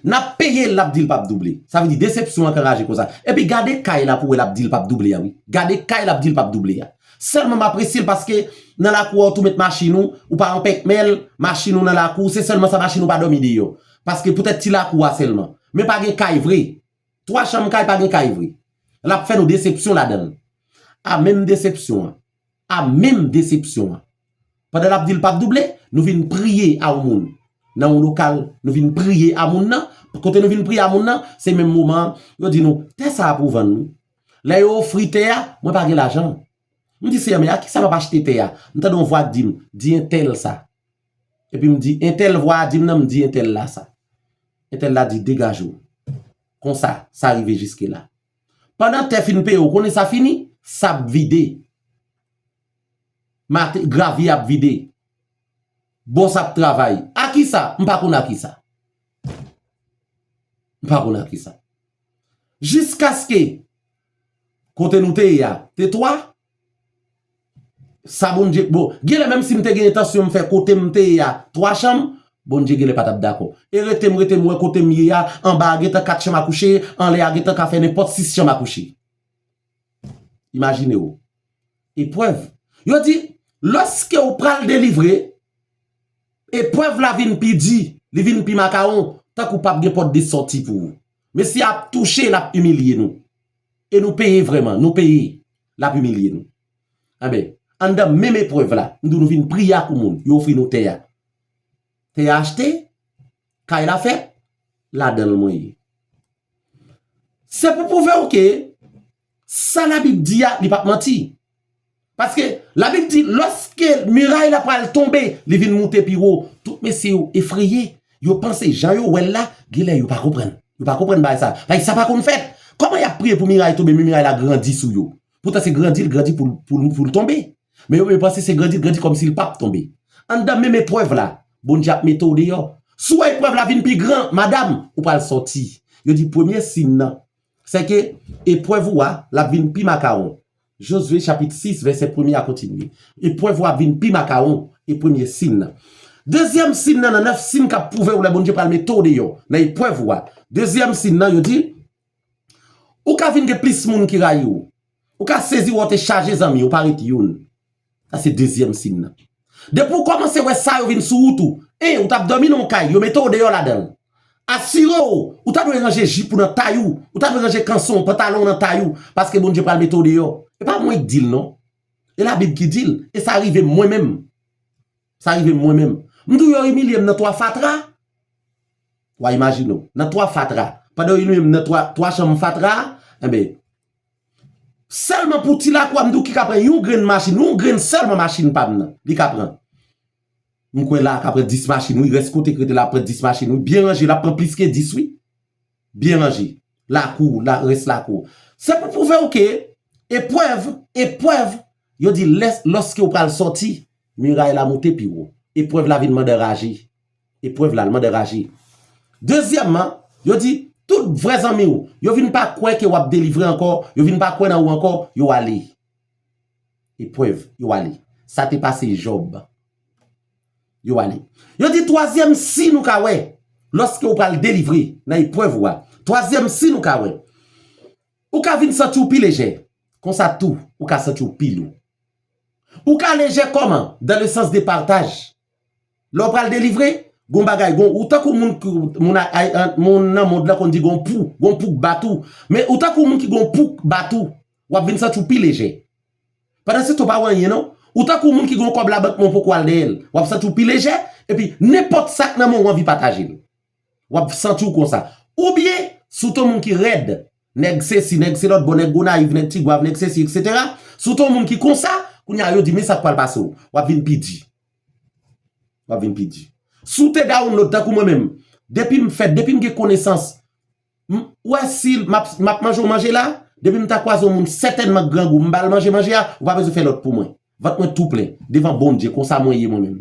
N ap peye l, l ap di l p ap double. Sa vle di desepsyon an k anraje konsa. Epi gade kay la pou w wè l ap di l p ap double a, wi. Gade kay l ap di l p ap double a. Sèlman m apresye l paske nan lakou a w tou met machin ou, ou pa anpèk mèl, machin ou nan lakou, se sèlman sa machin ou pa dòmi deyò. Paske poutèt ti lakou a sèlman. Men pa gen kay vre. Twa chanm kay pa gen kay vre. L ap fè nou desepsyon ladan l. A menm desepsyon an. A menm desepsyon an. Pandan l ap di l p ap double, nou vin priye a yon moun. Nan yon lokal, nou vin priye a moun nan. Kote nou vin priye a moun nan, se menm moman an, yo di nou, tè sa a pou vann wi. Lè yo ofri tè a, mwen pa gen lajan. M di, Seyè, men a kisa m ap achte tè a? M tande yon vwa k di m, di entèl sa. Epi m di, entèl vwa a di m nan, m di entèl la sa. Entèl la di, degaje w. Konsa, sa rive jiske la. Pandan tè fin peye, ou konnen sa fini? Sab vide. Mate, gravye ap vide. Bòs ap travay. A kisa? M pa konn a kisa. M pa konn a kisa. Jiskaske kote nou te ye a, te twa. Sa Bondye, bon, genlè menm si m te gen entansyon m fè kote m te ye a, twa chanm, Bondye genlè pa t ap dakò. E rete m, rete m wè kote m ye a, anba a gentan kat chanm a kouche, anlè a gentan ka fè nenpòt sis chanm a kouche. Imajine w. Eprèv. Yo di, lòske w pral delivre, eprèv la vin pi di, li vin pi makawon, tankou p ap gen pòt de sòti pou ou. Mesye ap touche, l ap imilye nou. E nou peye vrèman, nou peye, l ap imilye nou. Enben, anndan menm eprèv la, m di w nou vin priye ak yon moun, yo ofri nou tè a. Tè a achte, kay la fèt, ladan l mwen ye. Se pou pwouve w ke sa Labib di a, li p ap manti. Paske Labib di, lòske miray la pral tonbe, li vin moute pi wo, tout mesye yo efreye. Yo panse jan yo wè l la, genlè yo pa konprann. Yo pa konprann bagay sa. Bagay sa pa konn fèt. Kòman y ap priye pou miray tonbe, men miray la grandi sou yo? Poutan se grandi l grandi pou l, pou l, pou l tonbe. Men yo, yo panse se grandi l grandi kòmsi l p ap tonbe. Anndan menm eprèv la, Bondye ap mete w deyò. Si w wè eprèv la vin pi gran, madanm, ou pral sòti. Yo di premye siy nan, se ke eprèv ou a, l ap vin pi makawon. Jozye chapit sis, vèsè premye a kontinye. Eprèv ou a ap vin pi makawon, e premye siy nan. Dezyèm siy nan, nan nèf siy k ap pwouve w lè Bondye pral mete w deyò, nan eprèv ou a. Dezyèm siy nan, yo di, ou ka vin gen plis moun ki rayi w. Ou ka sezi wè w te chaje zanmi, ou pa ret youn. Sa se dezyèm siy nan. Depi w kòmanse wè sa yo vin sou wout ou, en, ou t ap dòmi nan yon kay, yo mete w deyò ladan l. Asire w, ou ta dwe ranje jip ou nan tay ou, ou ta dwe ranje kanson w, pantalon w nan tay ou, paske Bondye pral mete w deyò. E pa mwen k di l non. E Labib ki di l, e sa rive m mwen menm. Sa rive m mwen menm. M di w yo imilye m nan twa fatra. W a imajine w, nan twa fatra. Pandan yo imilye m nan twa, twa chanm fatra, enben, sèlman pou ti lakou a, m di w ki ka pran yon grenn machin, yon grenn sèlman machin pa m nan, li ka pran. M kwè la ka pran dis machin, wi, rès kote k rete la ap pran dis machin, wi, byen ranje, l ap pran plis ke dis, wi. Byen ranje. Lakou, la, rès lakou. Se pou pwouve w ke eprèv, eprèv, yo di lè, lòske w pral sòti, miray la moute pi wo. Eprèv la vin mande raje. Eprèv la, l mande raje. Dezyèmman, yo di, tout vrè zanmi w, yo vin pa kwè ke w ap delivre ankò, yo vin pa kwè nan ou ankò, yo ale. Eprèv, yo ale. Sa te pase Jòb. Yo ale. Yo di twazyèm siy nou ka wè, lòske w pral delivre nan eprèv ou a. Twazyèm siy nou ka wè, ou ka vin santi w pi lejè. Konsa tou, ou ka santi w pi lou. Ou ka lejè kòman? Dan le sans de partaj. Lè w pral delivre, gon bagay, gon, ou tankou moun, moun, a- a- moun nan mond lan konn di gon pou, gon pou k bat ou. Men ou tankou moun ki gon pou k bat ou, w ap vin santi w pi lejè. Pandan se tan w pa wè anyen non. Ou tankou moun ki gon kòb labank men w poko al dèyè l. W ap santi w pi lejè, epi nenpòt sa k nan men w, w anvi pataje l. W ap santi w konsa. Oubyen, si w te yon moun ki rèd, nèg sesi, nèg se lòt bò, nèg Gonayiv, nèg Tigwav, nèg sesi, etsetera. Si w te yon moun ki konsa, kounye a yo di, men sa k pral pase w. W ap vin pi di. W ap vin pi di. Si w te download tankou mwen menm, depi m fèt, depi m gen konesans, m, ou wè si m ap, m ap manje w manje la, depi m ta kwaze yon moun sètènman grangou, m ba l manje manje a, ou pa bezwen fè lòt pou mwen. Vant mwen tou plen, devan Bondye, konsa mwen ye mwen menm.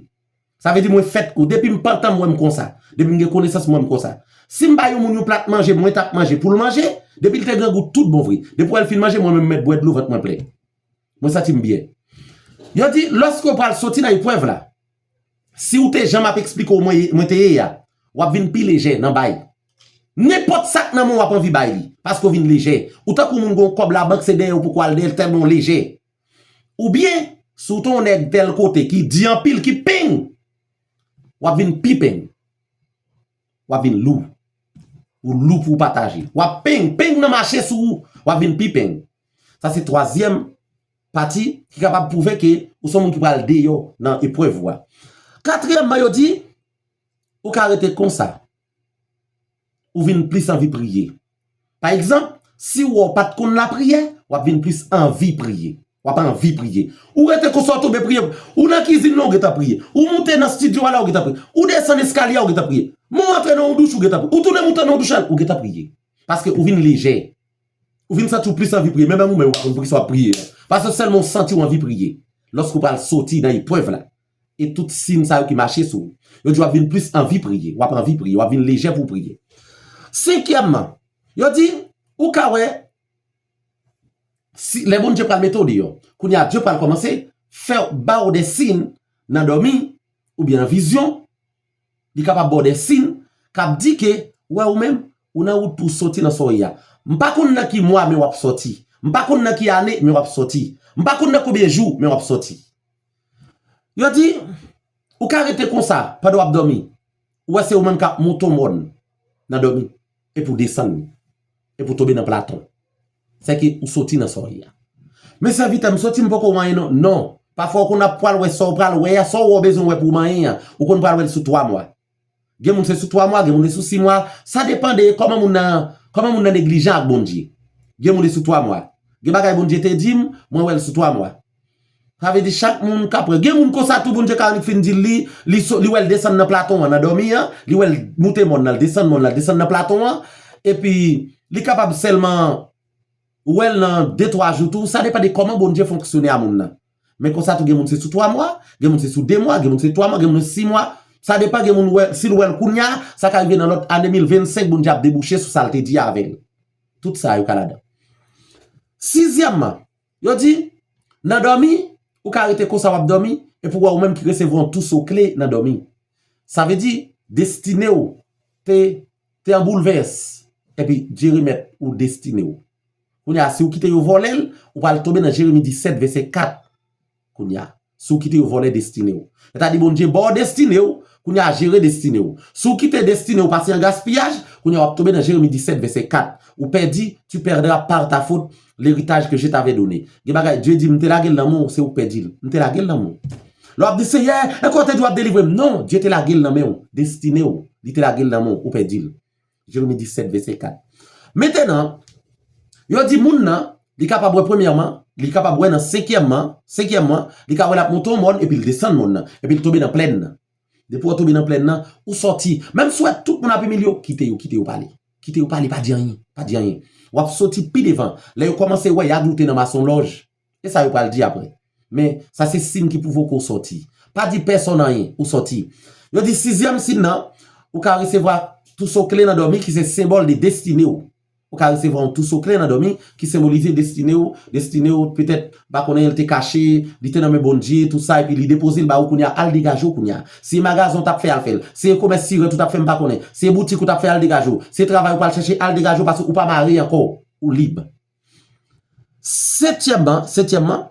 Sa vle di mwen fèt kou, depi m pantan m wè m konsa, depi m gen konesans m wè m konsa. Si m ba yon moun yon plat manje, mwen t ap manje pou l manje, depi l te grangou tout bon vre. Depi w wè l fin manje, mwen menm m mèt bwè dlo, vant mwen plen. Mwen santi m byen. Yo di, lòske w pral soti nan eprèv la, si w te janm ap eksplike w mwen, mwen te ye a, w ap vin pi lejè nan bay. Nenpòt sa k nan men w ap anvi bay li, paske w vin lejè. Ou tankou moun gen yon kòb labank, se dèyè w poko al dèyè l tèlman w lejè. Oubyen, si w te yon nèg tèl kote ki di anpil, ki peng, w ap vin pi peng. W ap vin lou. Ou lou pou w pataje. W ap peng, peng nan mache sou ou, w ap vin pi peng. Sa se twazyèm pati ki kapab pwouve ke ou se yon moun ki pral deyò nan eprèv ou a. Katriyèmman, yo di, ou ka rete konsa. Ou vin plis anvi priye. Pa egzanp, si w wè w pa t konn lapriyè, w ap vin plis anvi priye. W ap anvi priye. Ou rete konsa, w tonbe priye. Ou nan kizin nan, ou gentan priye. Ou moute nan estidyo a la, ou gentan priye. Ou desann eskalye a, ou gentan priye. Men w antre nan yon douch, ou gentan priye. Ou tounen moute nan yon douch la, ou gentan priye. Paske ou vin lejè. Ou vin santi w plis anvi priye. Menm ou menm, ou pa konn poukisa w ap priye. Paske sèlman w santi w anvi priye. Lòske w pral soti nan eprèv la. E tout siy sa yo ki mache sou ou. Yo di w ap vin plis anvi priye. W ap anvi priye. W ap vin lejè pou w priye. Senkyèmman, yo di, ou ka wè, si, lè Bondye pral mete w deyò, kounye a Dye pral kòmanse fè ba w de siy nan dòmi oubyen nan vizyon, li kapab ba w de siy k ap di ke, wè ou menm, ou nan wout pou w soti nan sa w ye a. M pa konn nan ki mwa, men w ap soti. M pa konn nan ki ane, men w ap soti. M pa konn nan konbyen jou, men w ap soti. Yo di, ou ka rete konsa pandan w ap dòmi. Ou wè se ou menm k ap monte yon mòn nan dòmi. Epi w desann li. Epi w tonbe nan platon. Sèke ou soti nan sa w ye a. Men sèvitè m soti, m poko manyen non. Non. Pafwa ou konn ap pral wè sa w pral wè a, sa w wè w bezwen wè pou w manyen an. Ou konn pral wè l sou twa mwa. Gen moun se sou twa mwa, gen moun se sou sis mwa. Sa depann de kòman moun nan, kòman moun nan neglijan ak Bondye. Gen moun li sou twa mwa. Gen bagay Bondye te di m, mwen wè l sou twa mwa. Sa vle di chak moun ka pran. Gen moun konsa tou Bondye ka annik fin di l li, li, so- li wè l desann nan platon an nan dòmi an, li wè l moute mòn nan, l desann mòn nan, l desann nan platon an, epi li kapab sèlman wè l nan de twa jou tou, sa depann de kòman Bondye fonksyone a moun nan. Men konsa tou gen moun se sou twa mwa, gen moun se sou de mwa, gen moun se twa mwa, gen moun se sis mwa. Sa depann, gen moun wè, si l wè l kounye a, sa ka rive nan lòt ane mil vennsenk, Bondye ap debouche sou sa l te di avè l. Tout sa yo ka ladan. Sizyèmman, yo di, nan dòmi, ou ka rete konsa w ap dòmi, epi w wè ou menm ki resevwa yon touso kle nan dòmi. Sa vle di, destine w te, te an boulvès, epi Dye remèt ou destine w. Kounye a, si w kite yo vòlè l, ou pral tonbe nan Jeremi disèt, vèsè kat. Kounye a, si w kite yo vòlè destine w. Sètadi Bondye ba w destine w, kounye a jere destine w. Si w kite destine w pase an gaspiyaj, kounye a w ap tonbe nan Jeremi disèt, vèsè kat. Ou pèdi, tu perdras par ta faute l'héritage que je t'avais donné. Gen bagay, Dye di, m te lage l nan men w, se ou k pèdi l. M te lage l nan men w. Lè w ap di, Seyè, enko w te di w ap delivre m? Non, Dye te lage l nan men w. Destine w, li te lage l nan men w, ou pèdi l. Jeremi disèt, vèsè kat. Mentenan, yo di moun nan, li kapab wè premyèman, li kapab wè nan senkyèmman, senkyèmman, li ka wè l ap monte yon mòn, epi l desann mòn nan, epi l tonbe nan plèn nan. Depi w tonbe nan plèn nan, ou sòti. Menm si w wè tout moun ap imilye w, kite yo, kite yo pale. Kite yo pale, pa di anyen, pa di anyen. W ap sòti pi devan. Lè yo kòmanse wè, y a gwoute nan masonlòj. E sa yo pral di apre. Men, sa se siy ki pwouve w ke w sòti. Pa di pèsonn anyen, ou sòti. Yo di sizyèm siy nan, ou ka resevwa touso kle nan dòmi ki se senbòl de destine w. Ou ka resevwa yon touso kle nan dòmi ki senbolize destine w, destine w, petèt, m pa konnen, l te kache, li te nan men Bondye, tout sa, epi li depoze l ba ou kounye a, al degaje w kounye a. Si e magazen w t ap fè, al fè l. Si e komès sirèt ou t ap fè, m pa konnen. Si e boutik ou t ap fè, al degaje w. Si e travay ou pral chèche, al degaje w, paske ou pa mare ankò. Ou lib. Setyèmman, setyèmman,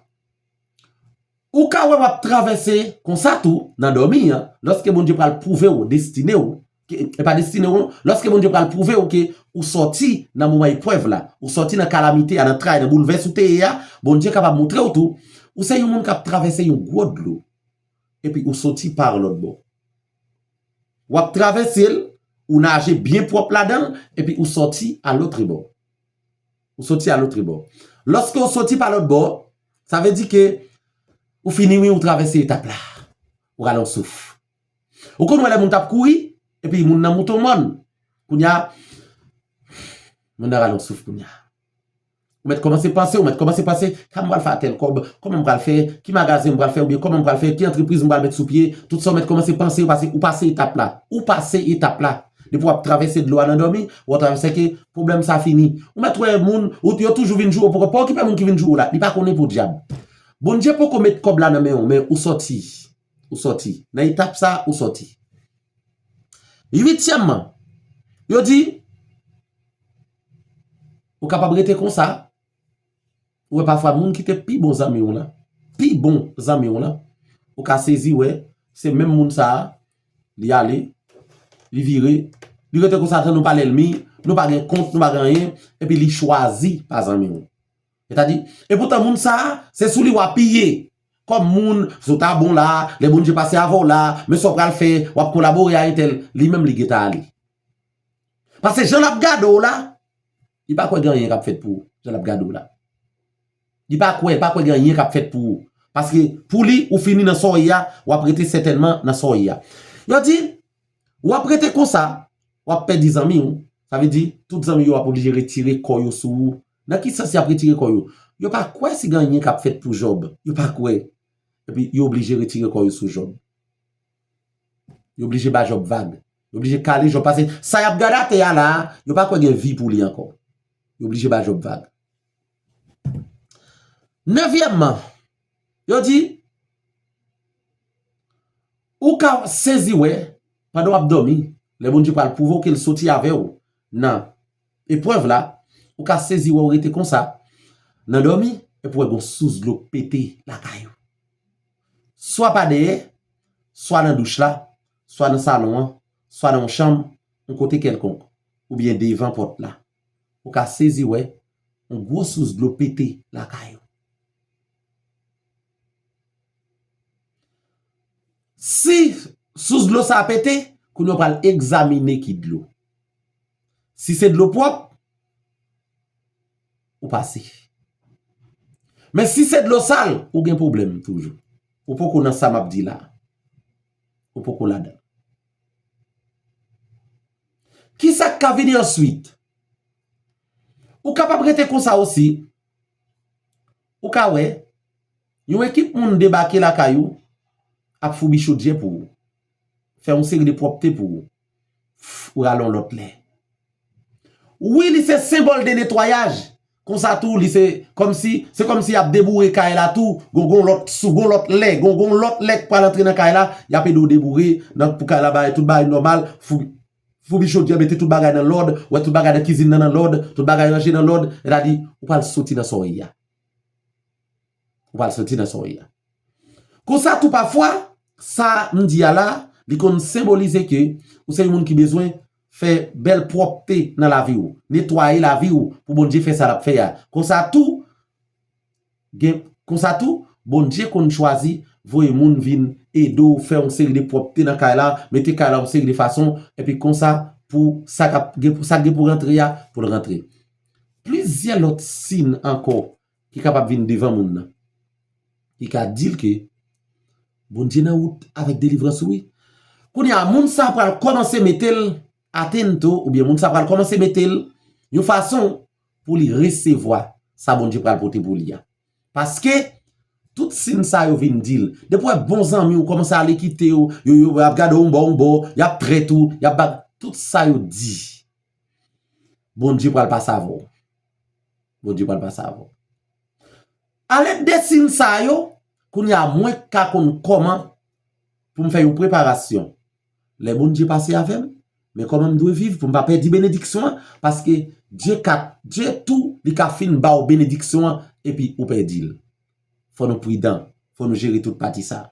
ou ka wè w ap travèse konsa tou nan dòmi an, lòske Bondye pral pwouve w destine w, ke, e pa destine w, non, lòske Bondye pral pwouve w ke ou sòti nan moman eprèv la, ou sòti nan kalamite a, nan tray, nan boulvès ou te ye a, Bondye kapab montre w tou, ou se yon moun k ap travèse yon gwo dlo, epi ou sòti pa lòt bò. W ap travèse l, ou naje byen pwòp ladan l, epi ou sòti a lòt bò. Ou sòti a lòt bò. Lòske ou sòti pa lòt bò, sa vle di ke ou fini, wi, ou travèse etap la. Ou rale yon souf. Ou konn wè lè moun t ap kouri, epi moun nan moute yon mòn. Kounye a, moun nan rale yon souf kounye a. Ou mèt kòmanse panse, ou mèt kòmanse panse, sa m pral fè a tèl kòb, kòman m pral fè, ki magazen m pral fè, oubyen kòman m pral fè, ki antrepriz m pral met sou pye, tout sa ou mèt kòmanse panse, ou pase, ou pase etap la. Ou pase etap la. Depi w ap travèse dlo a nan dòmi, w ap travèse ke pwoblèm sa fini. Ou mèt wè moun, ou, yo toujou vin joure w, poko, pa okipe moun ki vin joure w la, li pa konnen podyab. Bondye poko met kòb la nan men w, men ou sòti. Ou sòti. Nan etap sa, ou sòti. Uityèmman, yo di, ou kapab rete konsa, ou wè pafwa moun ki te pi bon zanmi w lan, pi bon zanmi w lan, ou ka sezi wè, se menm moun sa a, li ale, li vire, li rete konsa tan nou pa lènmi, nou pa gen kont, nou pa gen anyen, epi li chwazi pa zanmi w. Sètadi, epoutan moun sa a, se sou li w apiye. Kòm moun, si w ta bon la, lè Bondye pase avè w la, men sa w pral fè, w ap kolabore a entèl, li menm li gentan ale. Paske jan l ap gade w la, li pa kwè gen anyen k ap fèt pou ou, jan l ap gade w la. Li pa kwè, li pa kwè gen anyen k ap fèt pou ou. Paske pou li, ou fini nan sa w ye a, w ap rete sètènman nan sa w ye a. Yo di, w ap rete konsa, w ap pèdi zanmi w. Sa vle di, tout zanmi yo ap oblije retire kò yo sou ou. Nan ki sans y ap retire kò yo? Yo pa kwè si gen anyen k ap fèt pou Jòb. Yo pa kwè. Epi yo oblije retire kò yo sou Jòb. Yo oblije ba Jòb vag. Yo oblije kale Jòb. Paske sa y ap gade atè a la a, yo pa kwè gen vi pou li ankò. Yo oblije ba Jòb vag. Nevyèmman, yo di, ou ka sezi wè, pandan w ap dòmi, lè Bondye pral pwovoke l soti avè w nan eprèv la, ou ka sezi wè w rete konsa, nan dòmi, epi w wè gon sous dlo pete lakay ou. Swa pa dèyè, swa nan douch la, swa nan salon an, swa nan yon chanm, yon kote kèlkonk, oubyen devan pòt la. Ou ka sezi wè yon gwo sous dlo pete lakay ou. Si sous dlo sa a pete, kounye a w pral egzamine ki dlo. Si se dlo pwòp, ou pase. Men si se dlo sal, ou gen pwoblèm toujou. Ou poko nan sa m ap di la. Ou poko ladan. Kisa k ka vini answit? Ou kapab rete konsa osi. Ou ka wè, yon ekip moun debake lakay ou, ap foubi chodyè pou ou, fè yon seri de pwòpte pou ou, ou rale yon lòt lè. Wi, li se senbòl de netwayaj. Konsa tou, li se kòmsi, se kòmsi y ap deboure kay la tou, gon, gon lòt sou, gon lòt lè, gon, gon lòt lè k pral antre nan kay la, y ap ede w deboure, nan, pou kay la bay tout bagay nòmal, fou, foubi chodyè, mete tout bagay nan lòd, wè tout bagay nan kizin nan nan lòd, tout bagay ranje nan lòd, sètadi, ou pral soti nan sa w ye a. Ou pral soti nan sa w ye a. Konsa tou pafwa, sa m di a la, li konn senbolize ke ou se yon moun ki bezwen fè bèl pwòpte nan lavi w, netwaye lavi w pou Bondye fè sa l ap fè a. Konsa tou, gen, konsa tou, Bondye konn chwazi voye moun vin ede w fè yon seri de pwòpte nan kay la, mete kay la yon seri de fason, epi konsa pou sa k ap gen, sa k gen pou rantre a, pou l rantre. Plizyè lòt siy ankò ki kapab vin devan moun nan, ki ka di l ke Bondye nan wout avèk delivrans ou wi. Kounye a, moun sa a pral kòmanse mete l atento, oubyen moun sa a pral kòmanse mete l yon fason pou li resevwa sa Bondye pral pote pou li a. Paske tout siy sa yo vin di l. Depi w wè bon zanmi w kòmanse ale kite w, yo, yo ap gade w yon bò, yon bò, y ap trèt ou, y ap ba, tout sa yo di. Bondye pral pase avè w. Bondye pral pase avè w. Alèd de siy sa yo, kounye a mwen ka konn kòman pou m fè yon preparasyon. Lè Bondye pase avè m, men kòman m dwe viv pou m pa pèdi benediksyon an, paske Dye ka, Dye tou, li ka fin ba w benediksyon an, epi ou pèdi l. Fò nou pridan, fò nou jere tout pati sa.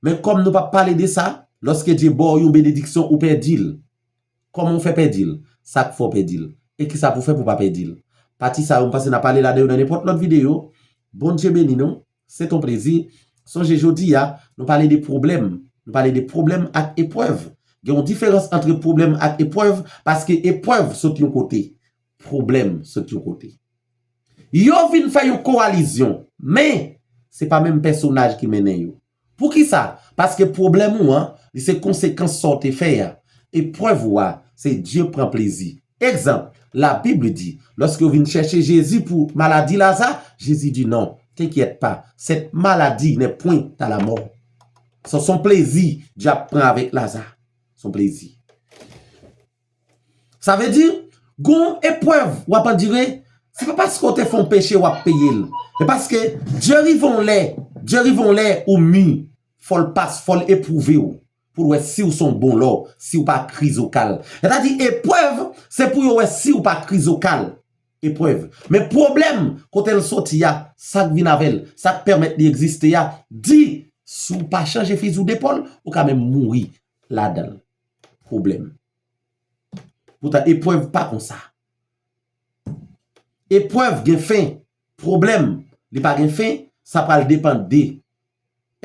Men kòm nou p ap pale de sa, lòske Dye ba w yon benediksyon, ou pèdi l. Kòman w fè pèdi l? Sa k fè w pèdi l? E kisa pou w fè pou w pa pèdi l? Pati sa yo, m panse n a pale la de yo nan nenpòt lòt videyo. Bondye beni nou. Se t on plezi. Sonje jodi a, nou pale de pwoblèm. Nou pale de pwoblèm ak eprèv. Gen yon diferans ant pwoblèm ak eprèv, paske eprèv sot yon kote. Pwoblèm sot yon kote. Yo vin fè yon kowalizyon, men se pa menm pèsonaj ki mennen yo. Poukisa? Paske pwoblèm ou an, li se konsekans sa w te fè a. Eprèv ou a, se Dye pran plezi. Egzanp, Labib di, lòske yo vin chèche Jezi pou maladi Laza, Jezi di non, t'inquiète pas, cette maladie n'est point à la mort. Sa se yon plezi Dye ap pran avèk Laza. Se yon plezi. Sa vle di, gon eprèv w ap andire, se pa paske w te fè yon peche w ap peye l. E paske Dye rive yon lè, Dye rive yon lè ou mi, fò l pas, fò l epwouve w, pou l wè si w se yon bon lò, si w pa krizokal. Sètadi eprèv, se pou yo wè si w pa krizokal. Eprèv. Men pwoblèm, kote l soti a, sa k vin avè l, sa k pèmèt li egziste a, di, si w pa chanje fizi w depòl, ou ka menm mouri ladan l. Pwoblèm. Poutan, eprèv pa konsa. Eprèv gen fen. Pwoblèm, li pa gen fen, sa pral depann de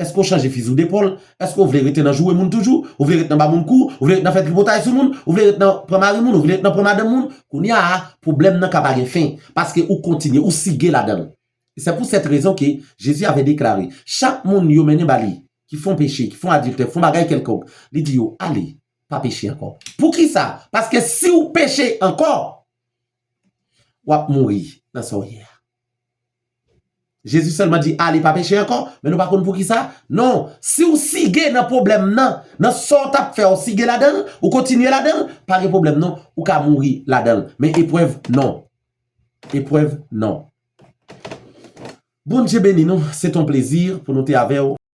èske w chanje fizi w depòl, èske w vle rete nan joure moun toujou, ou vle rete nan ba moun kou, ou vle rete nan fè tripotay sou moun, ou vle rete nan pran mari moun, ou vle rete nan pran madanm moun. Kounye a, pwoblèm nan ka pa gen fen, paske ou kontinye, ou sige ladan l. E se pou sèt rezon ke Jezi avè deklare, chak moun yo mennen ba li, ki fè yon peche, ki fè yon adiltè, fè yon bagay kèlkonk, li di yo, ale, pa peche ankò. Poukisa? Paske si w peche ankò, w ap mouri nan sa w ye a. Jezi sèlman di, ale, pa peche ankò, men nou pa konn poukisa. Non, si w sige nan pwoblèm nan, nan sa w t ap fè, w sige ladan l, ou kontinye ladan l, pa gen pwoblèm non, ou ka mouri ladan l. Men eprèv, non. Eprèv, non. Bondye beni nou, se t on plezi pou nou te avè w.